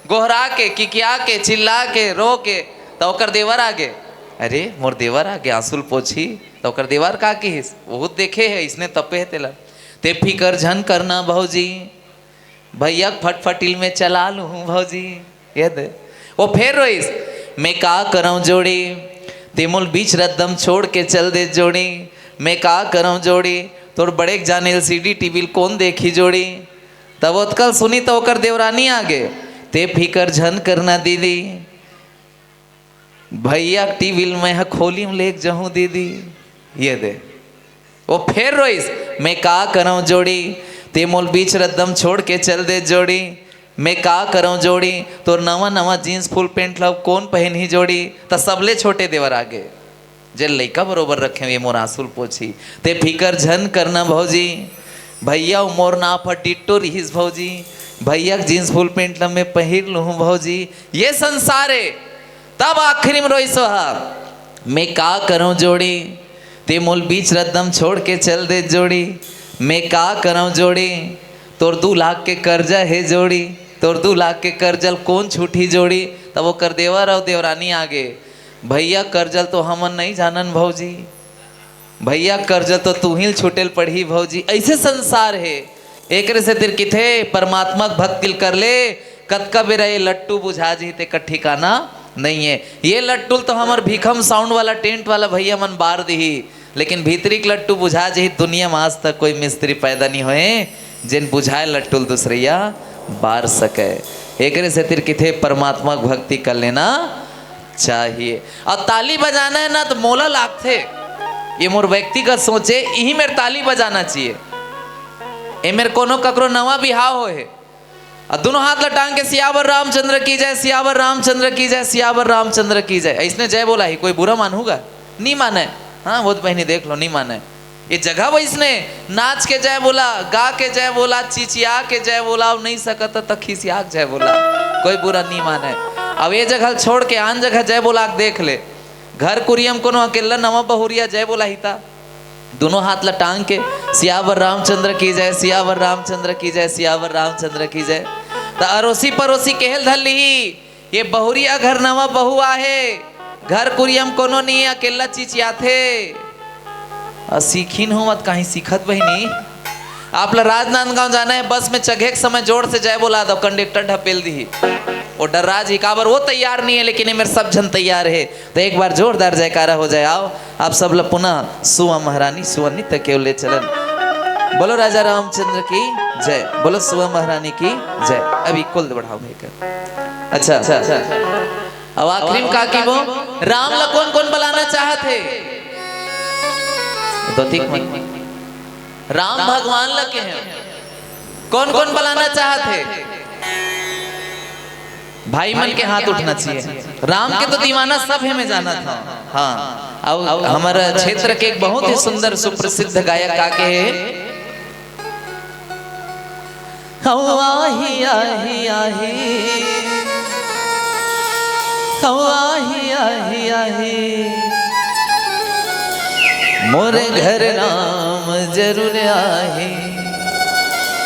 गोहरा के, किकिया के, चिल्ला के, रो के, त ओकर देवर आगे। अरे, मोर देवर आगे, आंसू ल पोछी। त ओकर देवर का किहिस? बहुत देखे है, इसने तपे है तेला। ते फिकर झन करना भौजी, भैया के फटफटिल में चला लूँ भौजी। ये दे। वो फेर रोइस, "मैं का करंव जोड़ी, ते मोल बीच रद्दम छोड़ के चल दे जोड़ी। मैं का करंव जोड़ी, तोर बड़े के जान एलसीडी टीवी ल कोन देखी जोड़ी।" तब ओतकल सुनी त ओकर देवरानी आगे, "ते फिकर झन करना दीदी, भैया टीवी ल मैं ह खोली म लेके जहूँ दीदी।" ये दे। वो फेर रोइस, "मैं का करंव जोड़ी, ते मोल बीच रद्दम छोड़ के चल दे जोड़ी। मैं का करंव जोड़ी, तोर नवा नवा जींस फुल पैंट ला कोन पहनही जोड़ी।" त सबले छोटे देवर आगे, जे लइका बरोबर रखे हुए मोर आंसू ल पोछी, "ते फिकर झन करना भौजी, भैया मोर नाप ह डिट्टो रिहिस भौजी, भैया के जींस फुल पैंट ल मैं पहिर लूहूं भौजी, ये संसार हे। तब आखिरी में रोइस हा, मैं का करंव जोड़ी, ते मोल बीच रद्दा म छोड़ के चल दे जोड़ी, मैं का करंव जोड़ी, तोर दू लाख के कर्जा हे जोड़ी, तोर दू लाख के कर्जा ल कोन छूटही जोड़ी। तब ओकर देवर अउ देवरानी आगे, भैया कर्जा ल तो हमन नइ जानन भौजी, भैया कर्जा तो तुही ल छूटे ल पड़ही भौजी, अइसे संसार हे। एकरे सेती किथे परमात्मा के भक्ति ल कर ले, कतका बेरा ये लट्टू बुझा जही तेकर ठिकाना नइ हे। ये लट्टू ल तो हमर भीखम साउंड वाला टेंट वाला भैया मन बार दिही, लेकिन भीतरी के लट्टू बुझा जही, दुनिया म आज तक कोई मिस्त्री पैदा नइ होए जेन बुझाए लट्टू ल दूसरइया बार सके। एकरे सेती किथे परमात्मा के भक्ति कर लेना चाहिए। अउ ताली बजाना हे ना त मोला लागथे, ये मोर व्यक्तिगत सोच हे, इही मेर ताली बजाना चाहिए। ए मेर कोनो ककरो नवा बिहाव होए हे, अउ दुनों हाथ ल टांग के सियावर रामचंद्र की जय, सियावर रामचंद्र की जय, सियावर रामचंद्र की जय, अइसने जय बोलाही, कोई बुरा मानहू गा? नी माने। हाँ, वो तो बहिनी देख लो, नी माने। ये जगह वइसने, नाच के जय बोला, गा के जय बोला, चिचिया के जय बोला, अउ नइ सकत त खिसिया के जय बोला, कोई बुरा नी माने। अब ये जगह ल छोड़ के आन जगह जय बोला के देख ले, घर कुरिया म कोनो अकेल्ला नवा बहुरिया जय बोलाही त दुनों हाथ ल टांग के सियावर रामचंद्र की जय, सियावर रामचंद्र की जय, सियावर रामचंद्र की जय। त अरोसी परोसी केहे ल धर लिही, ये बहुरिया घर नवा बहू आहे, घर कुरिया म कोनो नइ हे, अकेल्ला चिचियाथे। अउ सीखिन हो मत, कहीं सीखत बहिनी। आप ला राजनांदगांव जाना हे, बस में चघे के समय जोर से जय बोला दव, कंडक्टर ढपेल दिही। वो डर्रा जही, काबर वो तैयार नइ हे, लेकिन ए मेर सब झन तैयार हे। त एक बार जोरदार जयकारा हो जाए। आओ, आप सब ला पुनः सुवा महारानी, सुवा नृत्य के ओर ले चलन। बोलो राजा रामचंद्र की जय, बोलो सुवा महारानी की जय। अभी कुल बढ़ाओ भाई का। अच्छा, अच्छा, अच्छा। अब आखिरी में का कहिबो, राम ला कोन कोन बलाना चाहत हे? दोतिक मन। राम भगवान ला केहे, कोन कोन बलाना चाहत हे? भाई मन के हाथ उठना चाहिए। राम के तो दीवाना सब हे, मैं जानत हंव। हाँ, अब हमर क्षेत्र के एक बहुत ही सुंदर सुप्रसिद्ध गायक का केहे, हौ आही, आही, आही। हौ आही, आही, आही। मोर घर राम जरूर आही।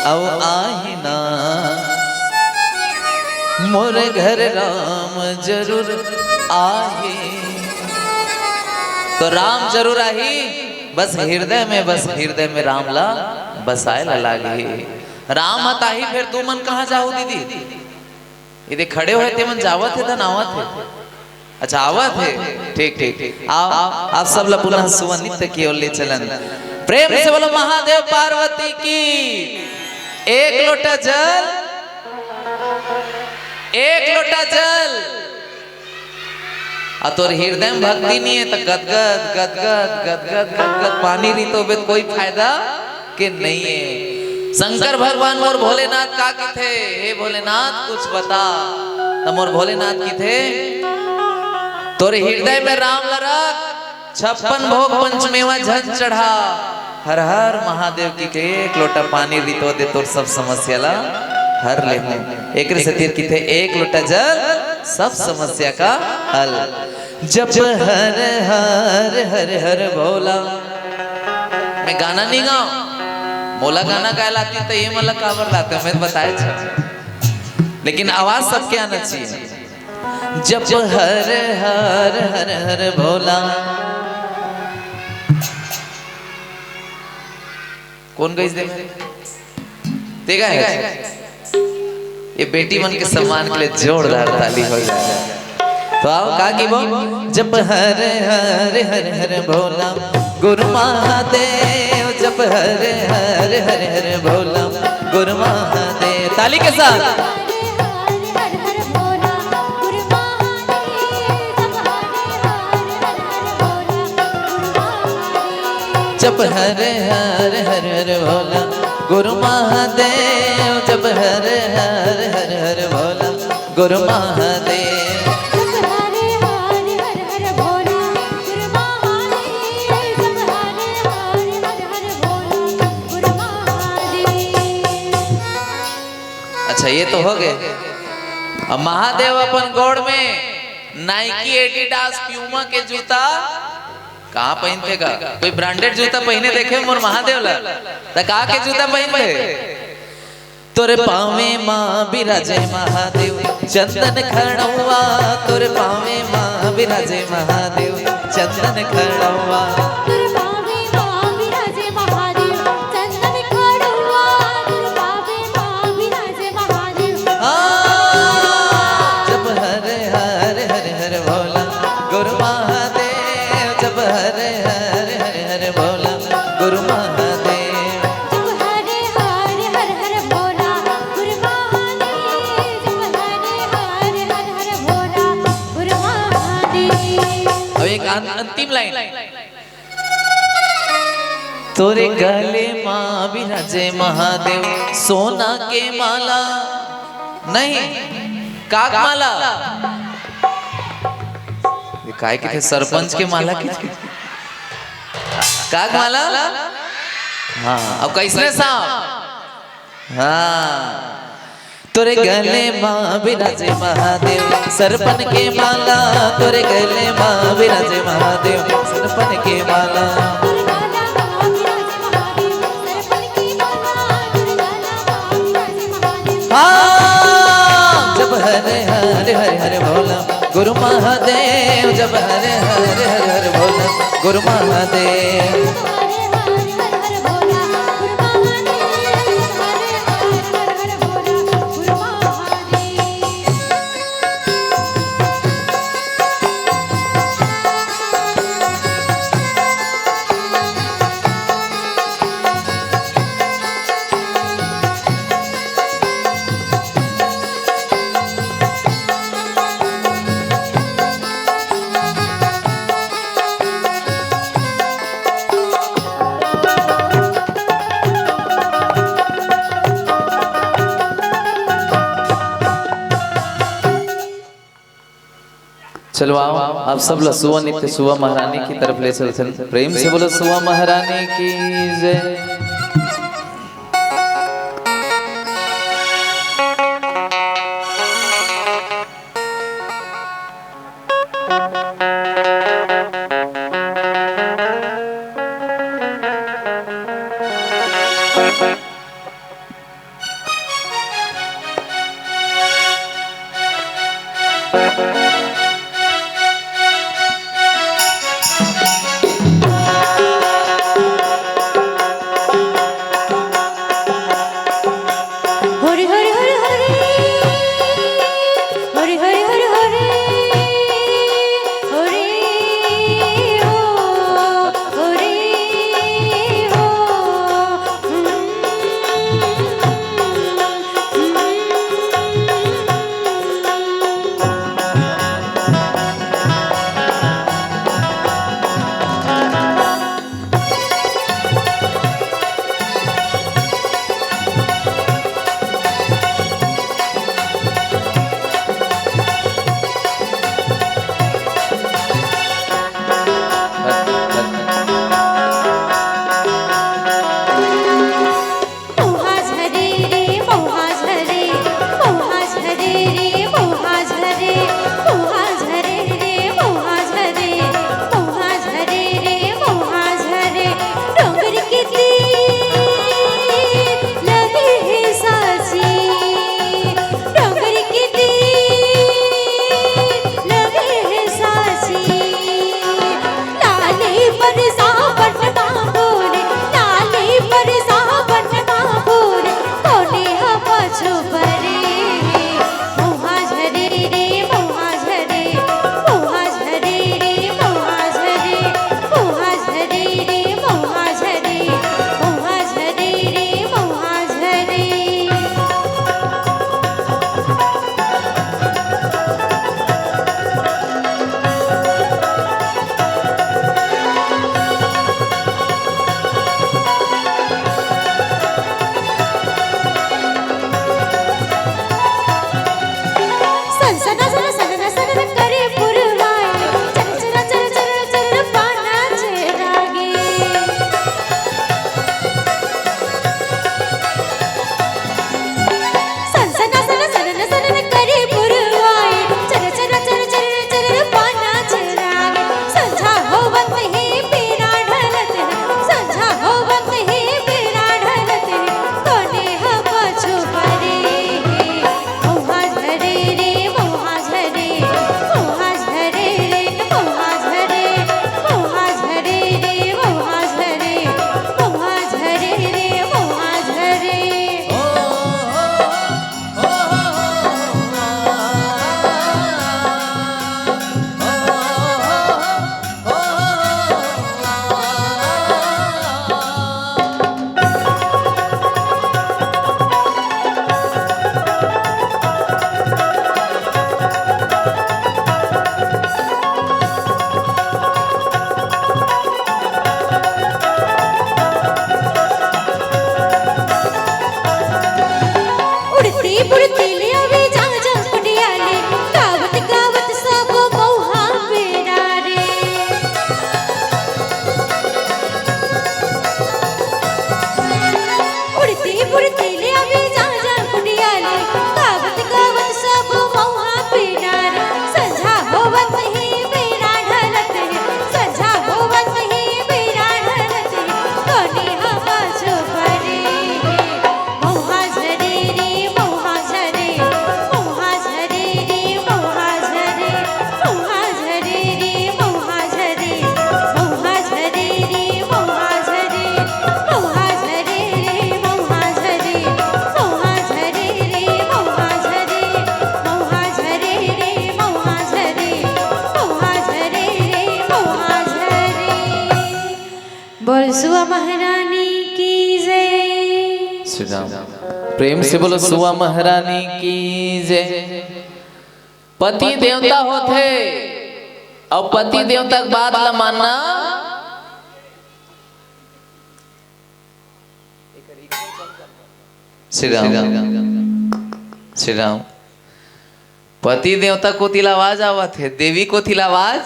अउ आही ना। मोर घर राम जरूर आही। तो राम जरूर आही, बस हिरदय में, बस हिरदय में राम ला बसाए ला लागही। राम ह त आही, फेर तुमन कहाँ जाहू दीदी? एदे खड़े होए तेमन जावत हे, धन आवत हे। अच्छा, आवत हे। ठीक, ठीक, ठीक। आओ, आप सब ला पुनः सुवा नृत्य की ओर ले चलन। प्रेम से बोलो महादेव पार्वती की। एक लोटा जल, एक लोटा जल। अउ तोर हिरदय म भक्ति नइ हे, त गदगद, गदगद, गदगद, गदगद पानी रितोबे त कोई फायदा के नइ हे। शंकर भगवान मोर भोलेनाथ का किथे, हे भोलेनाथ कुछ बता। त मोर भोलेनाथ किथे, तोर हिरदय में राम ला रख, छप्पन भोग पंच मेवा झन चढ़ा। हर हर महादेव की के एक लोटा पानी रितो दे, तोर सब समस्या ला हर लेहूं। एकरे सेती किथे एक लोटा जल, सब समस्या का हल। जप हर हर हर हर भोला। मैं गाना नइ गांव, मोला गाना गाए ला आतिस त ये मन ला काबर लातेव, मैं बताए छ। लेकिन आवाज सबके आना चाहिए। जप हर हर हर हर भोला। कोन गइस दे? तेगा हे। ये बेटी मन के सम्मान के लिए जोरदार ताली हो जाए। तो आओ, का कहिबो? जप हर हर हर हर भोला, गुरु महादेव। जप हर हर हर हर भोला, गुरु महादेव। ताली के साथ। जप हर हर हर हर भोला, गुरु महादेव। जप हर हर हर हर भोला, गुरु महादेव। अच्छा, अच्छा, ये तो हो गए। अब महादेव अपन गोड़ में नाइकी, एडिडास, प्यूमा के जूता कहाँ पहिनथे का? कोई ब्रांडेड जूता पहिने देखे मोर महादेव ला? त का के जूता पहिनथे? तोरे पावे माँ बिराजे महादेव चंदन खड़ौआ, तोरे पावे माँ बिराजे महादेव चंदन खड़ौआ। तोरे पावे माँ बिराजे महादेव चंदन खड़ौआ, तोरे पावे माँ बिराजे महादेव। हाँ, जब हरे हरे हरे हरे भोला गुरु महादेव, जब हरे हरे हरे हरे भोला गुरु महादेव। जब हरे हरे हरे हरे भोला गुरु महादेव, जब हरे हरे हरे हरे भोला गुरु महादेव। अब एक अं-, अंतिम लाइन। तोरे गले मा बिराजे महादेव सोना के माला, नहीं, काग माला। ये काय के थे, सरपंच के माला के थे? काग माला। हाँ, अब कैसने साहब? हाँ, तोरे गले मा बिराजे महादेव सरपन के माला, तोरे गले मा बिराजे महादेव सरपन के माला। हाँ, जब हरे हरे हरे हरे भोला गुरु महादेव, जब हरे हरे हरे हरे भोला गुरु महादेव। चलो आओ, आप सब ला सुवा नृत्य सुवा महारानी की तरफ ले चलथन। प्रेम से बोलो सुवा महारानी की जय। हरि हरि हरि हरि। हरि हरि हरि हरि। सुआ महारानी की जय। श्री राम। प्रेम से बोलो, सुआ महारानी की जय। पति देवता होथे अउ पति देवता के बात ल मानना। श्री राम। श्री राम। पति देवता कोति ल आवाज आवत हे, देवी कोति ल आवाज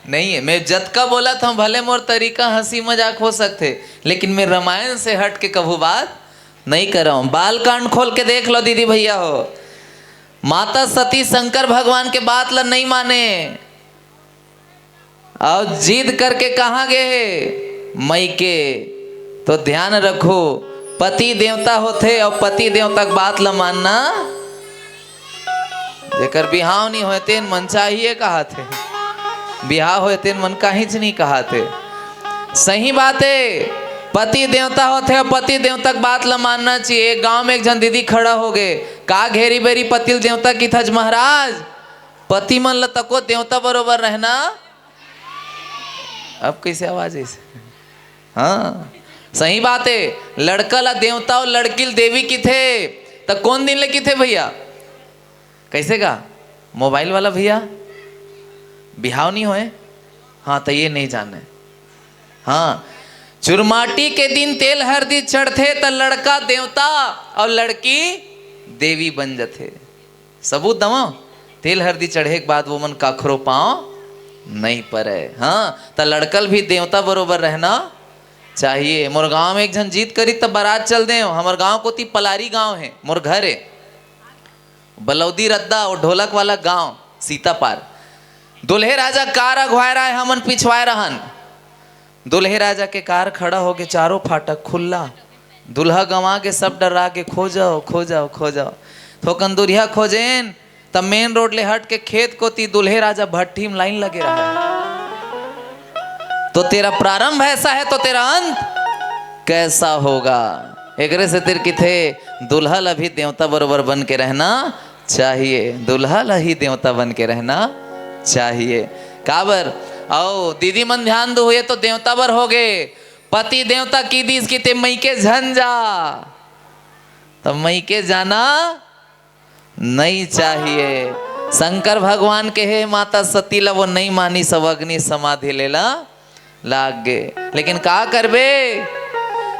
नहीं है। मैं जतका बोलत हूँ, भले मोर तरीका हंसी मजाक हो सकथे, लेकिन मैं रामायण से हट के कभू बात नहीं करव। बालकांड खोल के देख लो दीदी भैया हो, माता सती शंकर भगवान के बात ल नहीं माने अउ जिद करके कहाँ गे हे? मइके। तो ध्यान रखो, पति देवता होथे अउ पति देवता के बात ल मानना। जेकर बिहाव नहीं होय तेन मन चाहिए कहाथे, बिहाव होय तेन मन काहीच नहीं कहाथे। सही बात हे, पति देवता होथे अउ पति देवता के बात ल मानना चाहिए। एक गांव में एक झन दीदी खड़ा हो गे, का घेरी बेरी पति ल देवता किथच महाराज, पति मन ल तको देवता बरोबर रहना। अब कैसे आवाज है इसे? हाँ, सही बात है। लड़का ला देवता अउ लड़की ल देवी किथे, त कौन दिन ले किथे भैया? कैसे का मोबाइल वाला भैया बिहाव नहीं होए? हाँ, तो ये नहीं जाने। हाँ, चुरमाटी के दिन तेल हरदी चढ़थे त लड़का देवता अउ लड़की देवी बन जथे। सबूत दवा, तेल हरदी चढ़े के बाद वो मन काखरो पाँव नहीं परे। हाँ, त लड़कल भी देवता बरोबर रहना चाहिए। मोर गांव में एक झन जीत करी त बारात चल दे। हमर गांव कोती पलारी गांव है, मोर घर है बलौदी रद्दा और ढोलक वाला गांव सीतापार। दुल्हे राजा कार अघवाए रहे, हमन पिछवाए रहन। दुल्हे राजा के कार खड़ा होके चारों फाटक खुल्ला। दुल्हा गंवा के सब डर्रा के खोजव, खोजव, खोजव। थोकन दुरिहा खोजेन त मेन रोड ले हट के खेत कोती दुल्हे राजा भट्ठी में लाइन लगे रहा है। तो तेरा प्रारंभ ऐसा है तो तेरा अंत कैसा होगा? एकरे सेतिर किथे दुल्हा ल भी देवता बरोबर बन के रहना चाहिए, दुल्हा ल ही देवता बन के रहना चाहिए। काबर? अउ दीदी मन ध्यान दो, ये तो देवता बर हो गे, पति देवता की दीस किथे मइके झन जा, त मइके जाना नहीं चाहिए। शंकर भगवान के हे माता सती ला वो नहीं मानिस, अउ अग्नि समाधि लेला लाग गे। लेकिन का करबे,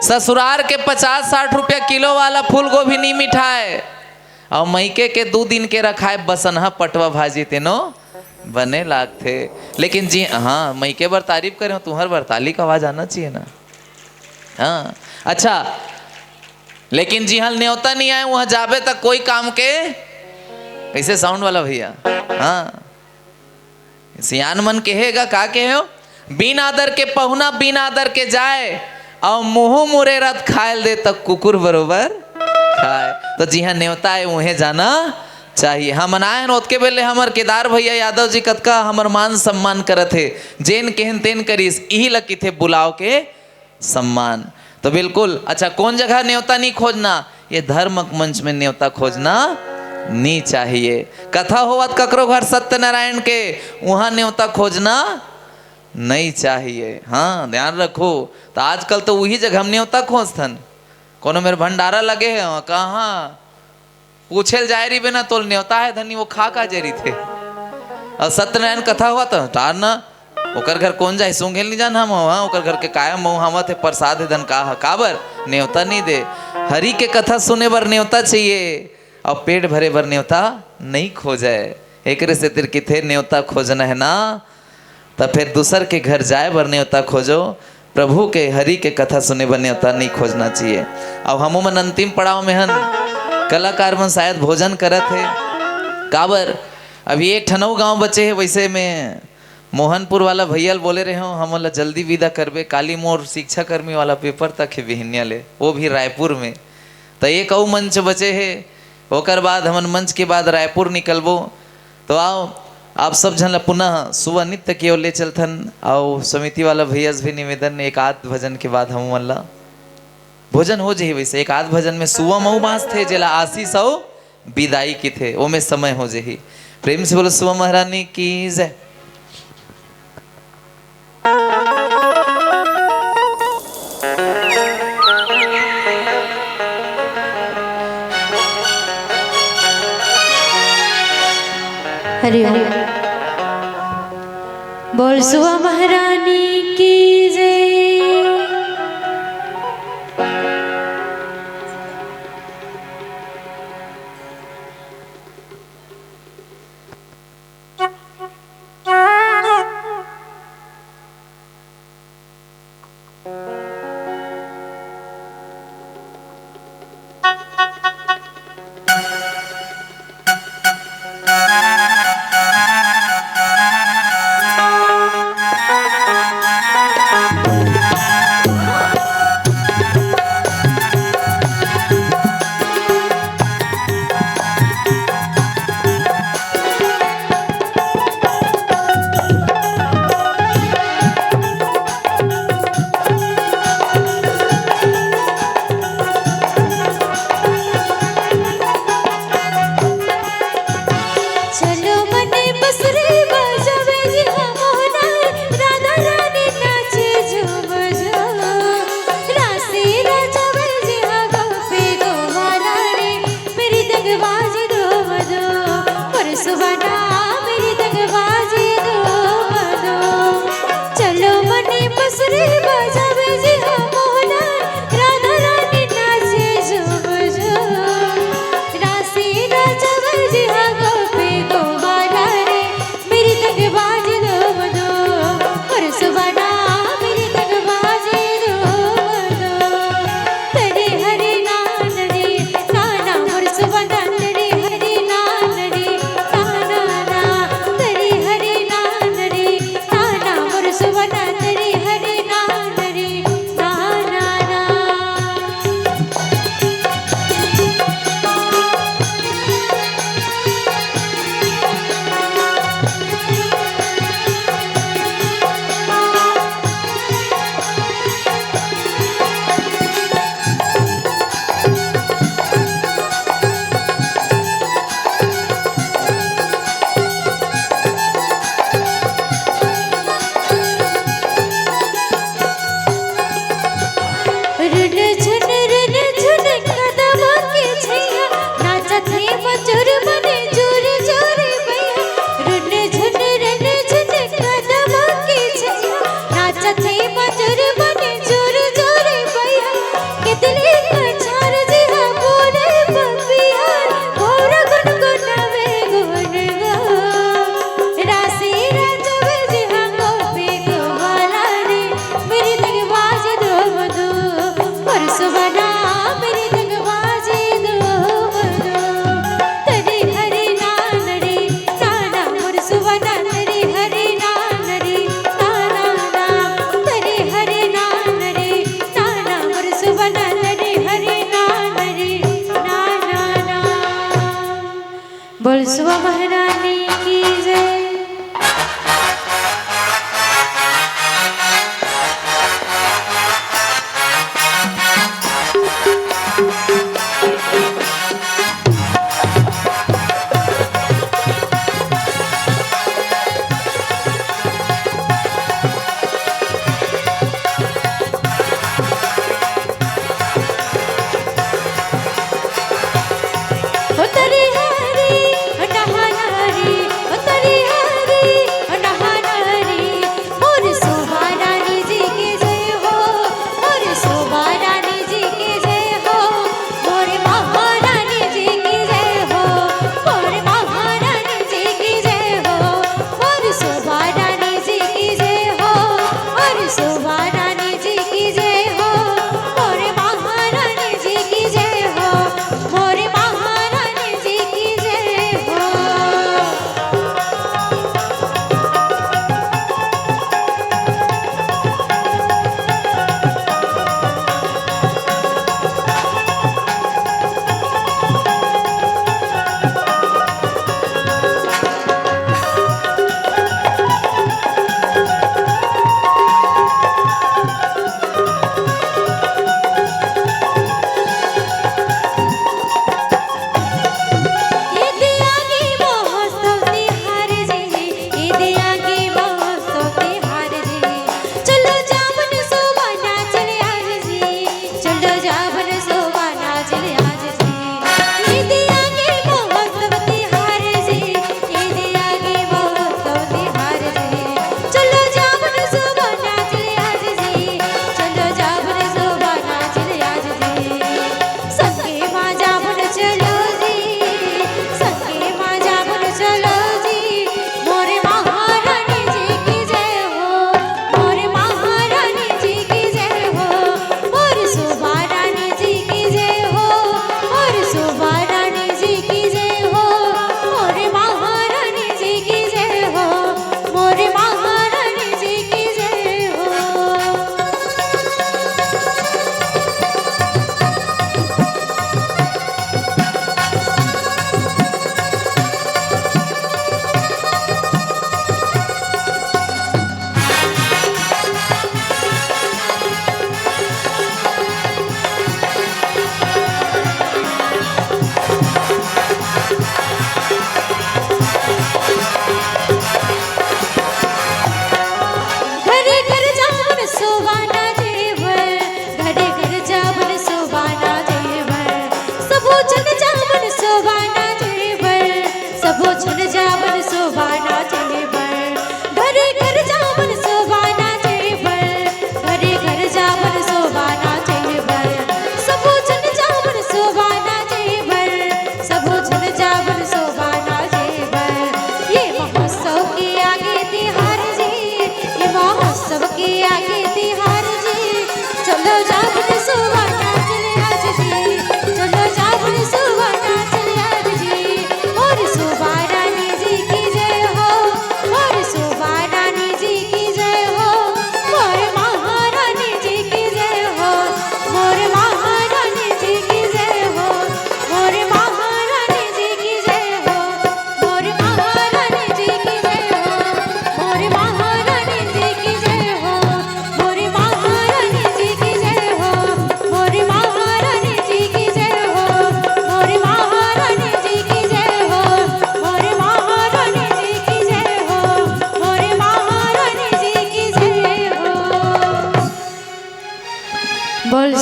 ससुरार के पचास साठ रुपया किलो वाला फूलगोभी नहीं मिठाए, अउ मइके के दू दिन के रखाए बसनहा पटवा भाजी तेनो बने लागथे। लेकिन जी हाँ, मइके बर तारीफ करे हो, तुहर बर ताली का आवाज आना चाहिए ना। हाँ, अच्छा, लेकिन जिहाँ नेवता नहीं आए, वहाँ जाबे त कोई काम के। कैसे साउंड वाला भैया? हाँ, सियान मन कहेगा, का कहे हो? बिन आदर के पहुना बिन आदर के जाए, अउ मुंह मुरे रत खायल दे त कुकुर बरोबर खाए। तो जिहाँ नेवता आए, उहें जाना चाहिए। हमन आए हन, ओतके बेले हमर केदार भैया यादव जी कतका हमर मान सम्मान करत हे, जेन केहन तेन करिस, इही ल किथे बुलाव के सम्मान। तो बिल्कुल, अच्छा, कौन जगह नेवता नहीं खोजना? ये धर्मक मंच में नेवता खोजना नहीं चाहिए। कथा होवत ककरो घर सत्यनारायण के, वहाँ नेवता खोजना नहीं चाहिए। हाँ, ध्यान रखो। तो आजकल तो वही जगह हम नेवता खोजथन। कोनो मेर भंडारा लगे हे, कहाँ पूछे ल जाए रहिबे ना, तोल नेवता है धनी, वो खा का जे रहिथे। अउ सत्यनारायण कथा होवत टार ना, ओकर घर कौन जाए, सूंघे ल नहीं जान हम, हाँ, ओकर घर के कायम मऊ हावत हे, प्रसाद हे धन का ह, काबर नेवता नहीं दे। हरि के कथा सुने बर नेवता चाहिए, अउ पेट भरे बर नेवता नहीं खोजे। एकरे सेतिर किथे नेवता खोजना है ना, त फेर दूसर के घर जाए बर नेवता खोजो। प्रभु के, हरि के कथा सुने बर नेवता नहीं खोजना चाहिए। अब हमू मन अंतिम पड़ाव में हन, कलाकार मन शायद भोजन करत हे। काबर, अभी एक ठन अउ गांव बचे हे। वैसे में मोहनपुर वाला भैया ल बोले रहे हो, हमन ला जल्दी विदा करबे, काली मोर शिक्षा कर्मी वाला पेपर तक हे बिहनिया ले, वो भी रायपुर में। त एक अउ मंच बचे हे, ओकर बाद हमन मंच के बाद रायपुर निकलबो। तो आओ, आप सब झन ला पुनः सुवा नृत्य के ओर ले चलथन। अउ समिति वाला भैया से भी निवेदन, एक आध भजन के बाद हम मन ला भोजन हो जही। वैसे एक आध भजन में सुवा मऊ बांसथे, जेला आशीष अउ बिदाई किथे, ओमे समय हो जही। प्रेम से बोलो सुवा महारानी की जय। हरि ओम। बोल सुआ महारानी की जय। चलो मने बसुरी बजावे जी हा मोहना, राधा रानी नाचे झूम झूम। रासे राजावे जी हा गोपी गोवाला रे, मेरी दंगबाजी दो बजो। परसुवाना मेरी दंगबाजी दो बजो। चलो मने बसुरी बजावे जी हा मोहना, राधा रानी नाचे झूम झूम। रासे राजावे जी हा गोपी गोवाला रे, मेरी तक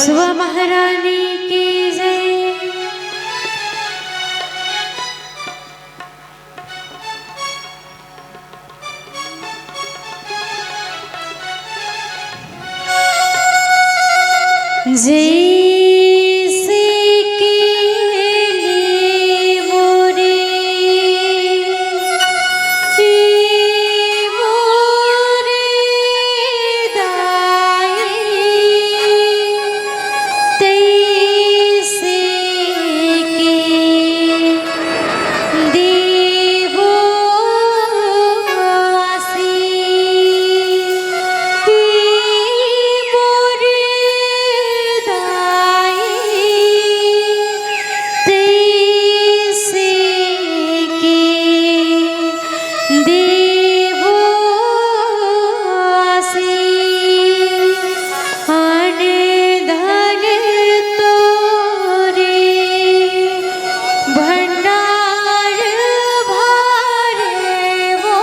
सुआ महारानी की जय। जैसे केली मोरी, मोरे दाई, तैसे के देवो आसी, मोरे दाई, तैसे के देवो आसी। अन धन तोरे भंडार भरे वो,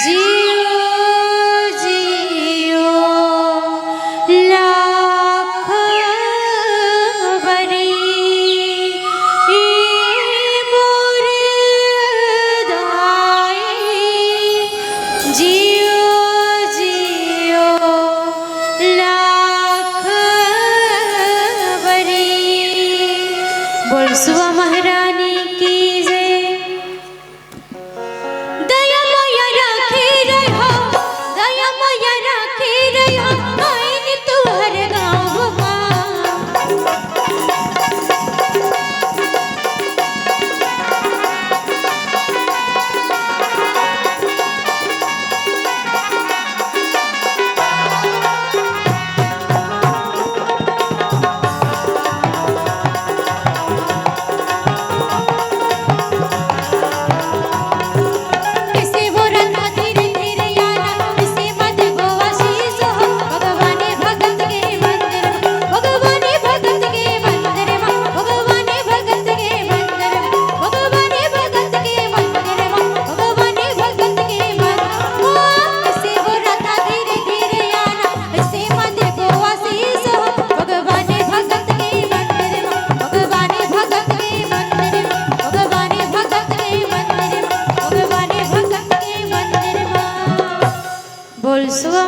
जियो जियो लाख बरी। ए मोर दाई, जियो जियो लाख बरी। बोल सुआ महारानी की जय। दया मया राखे रहा, दया मया राखे रहा, आइन तुहर गाँव मा। बोल सुआ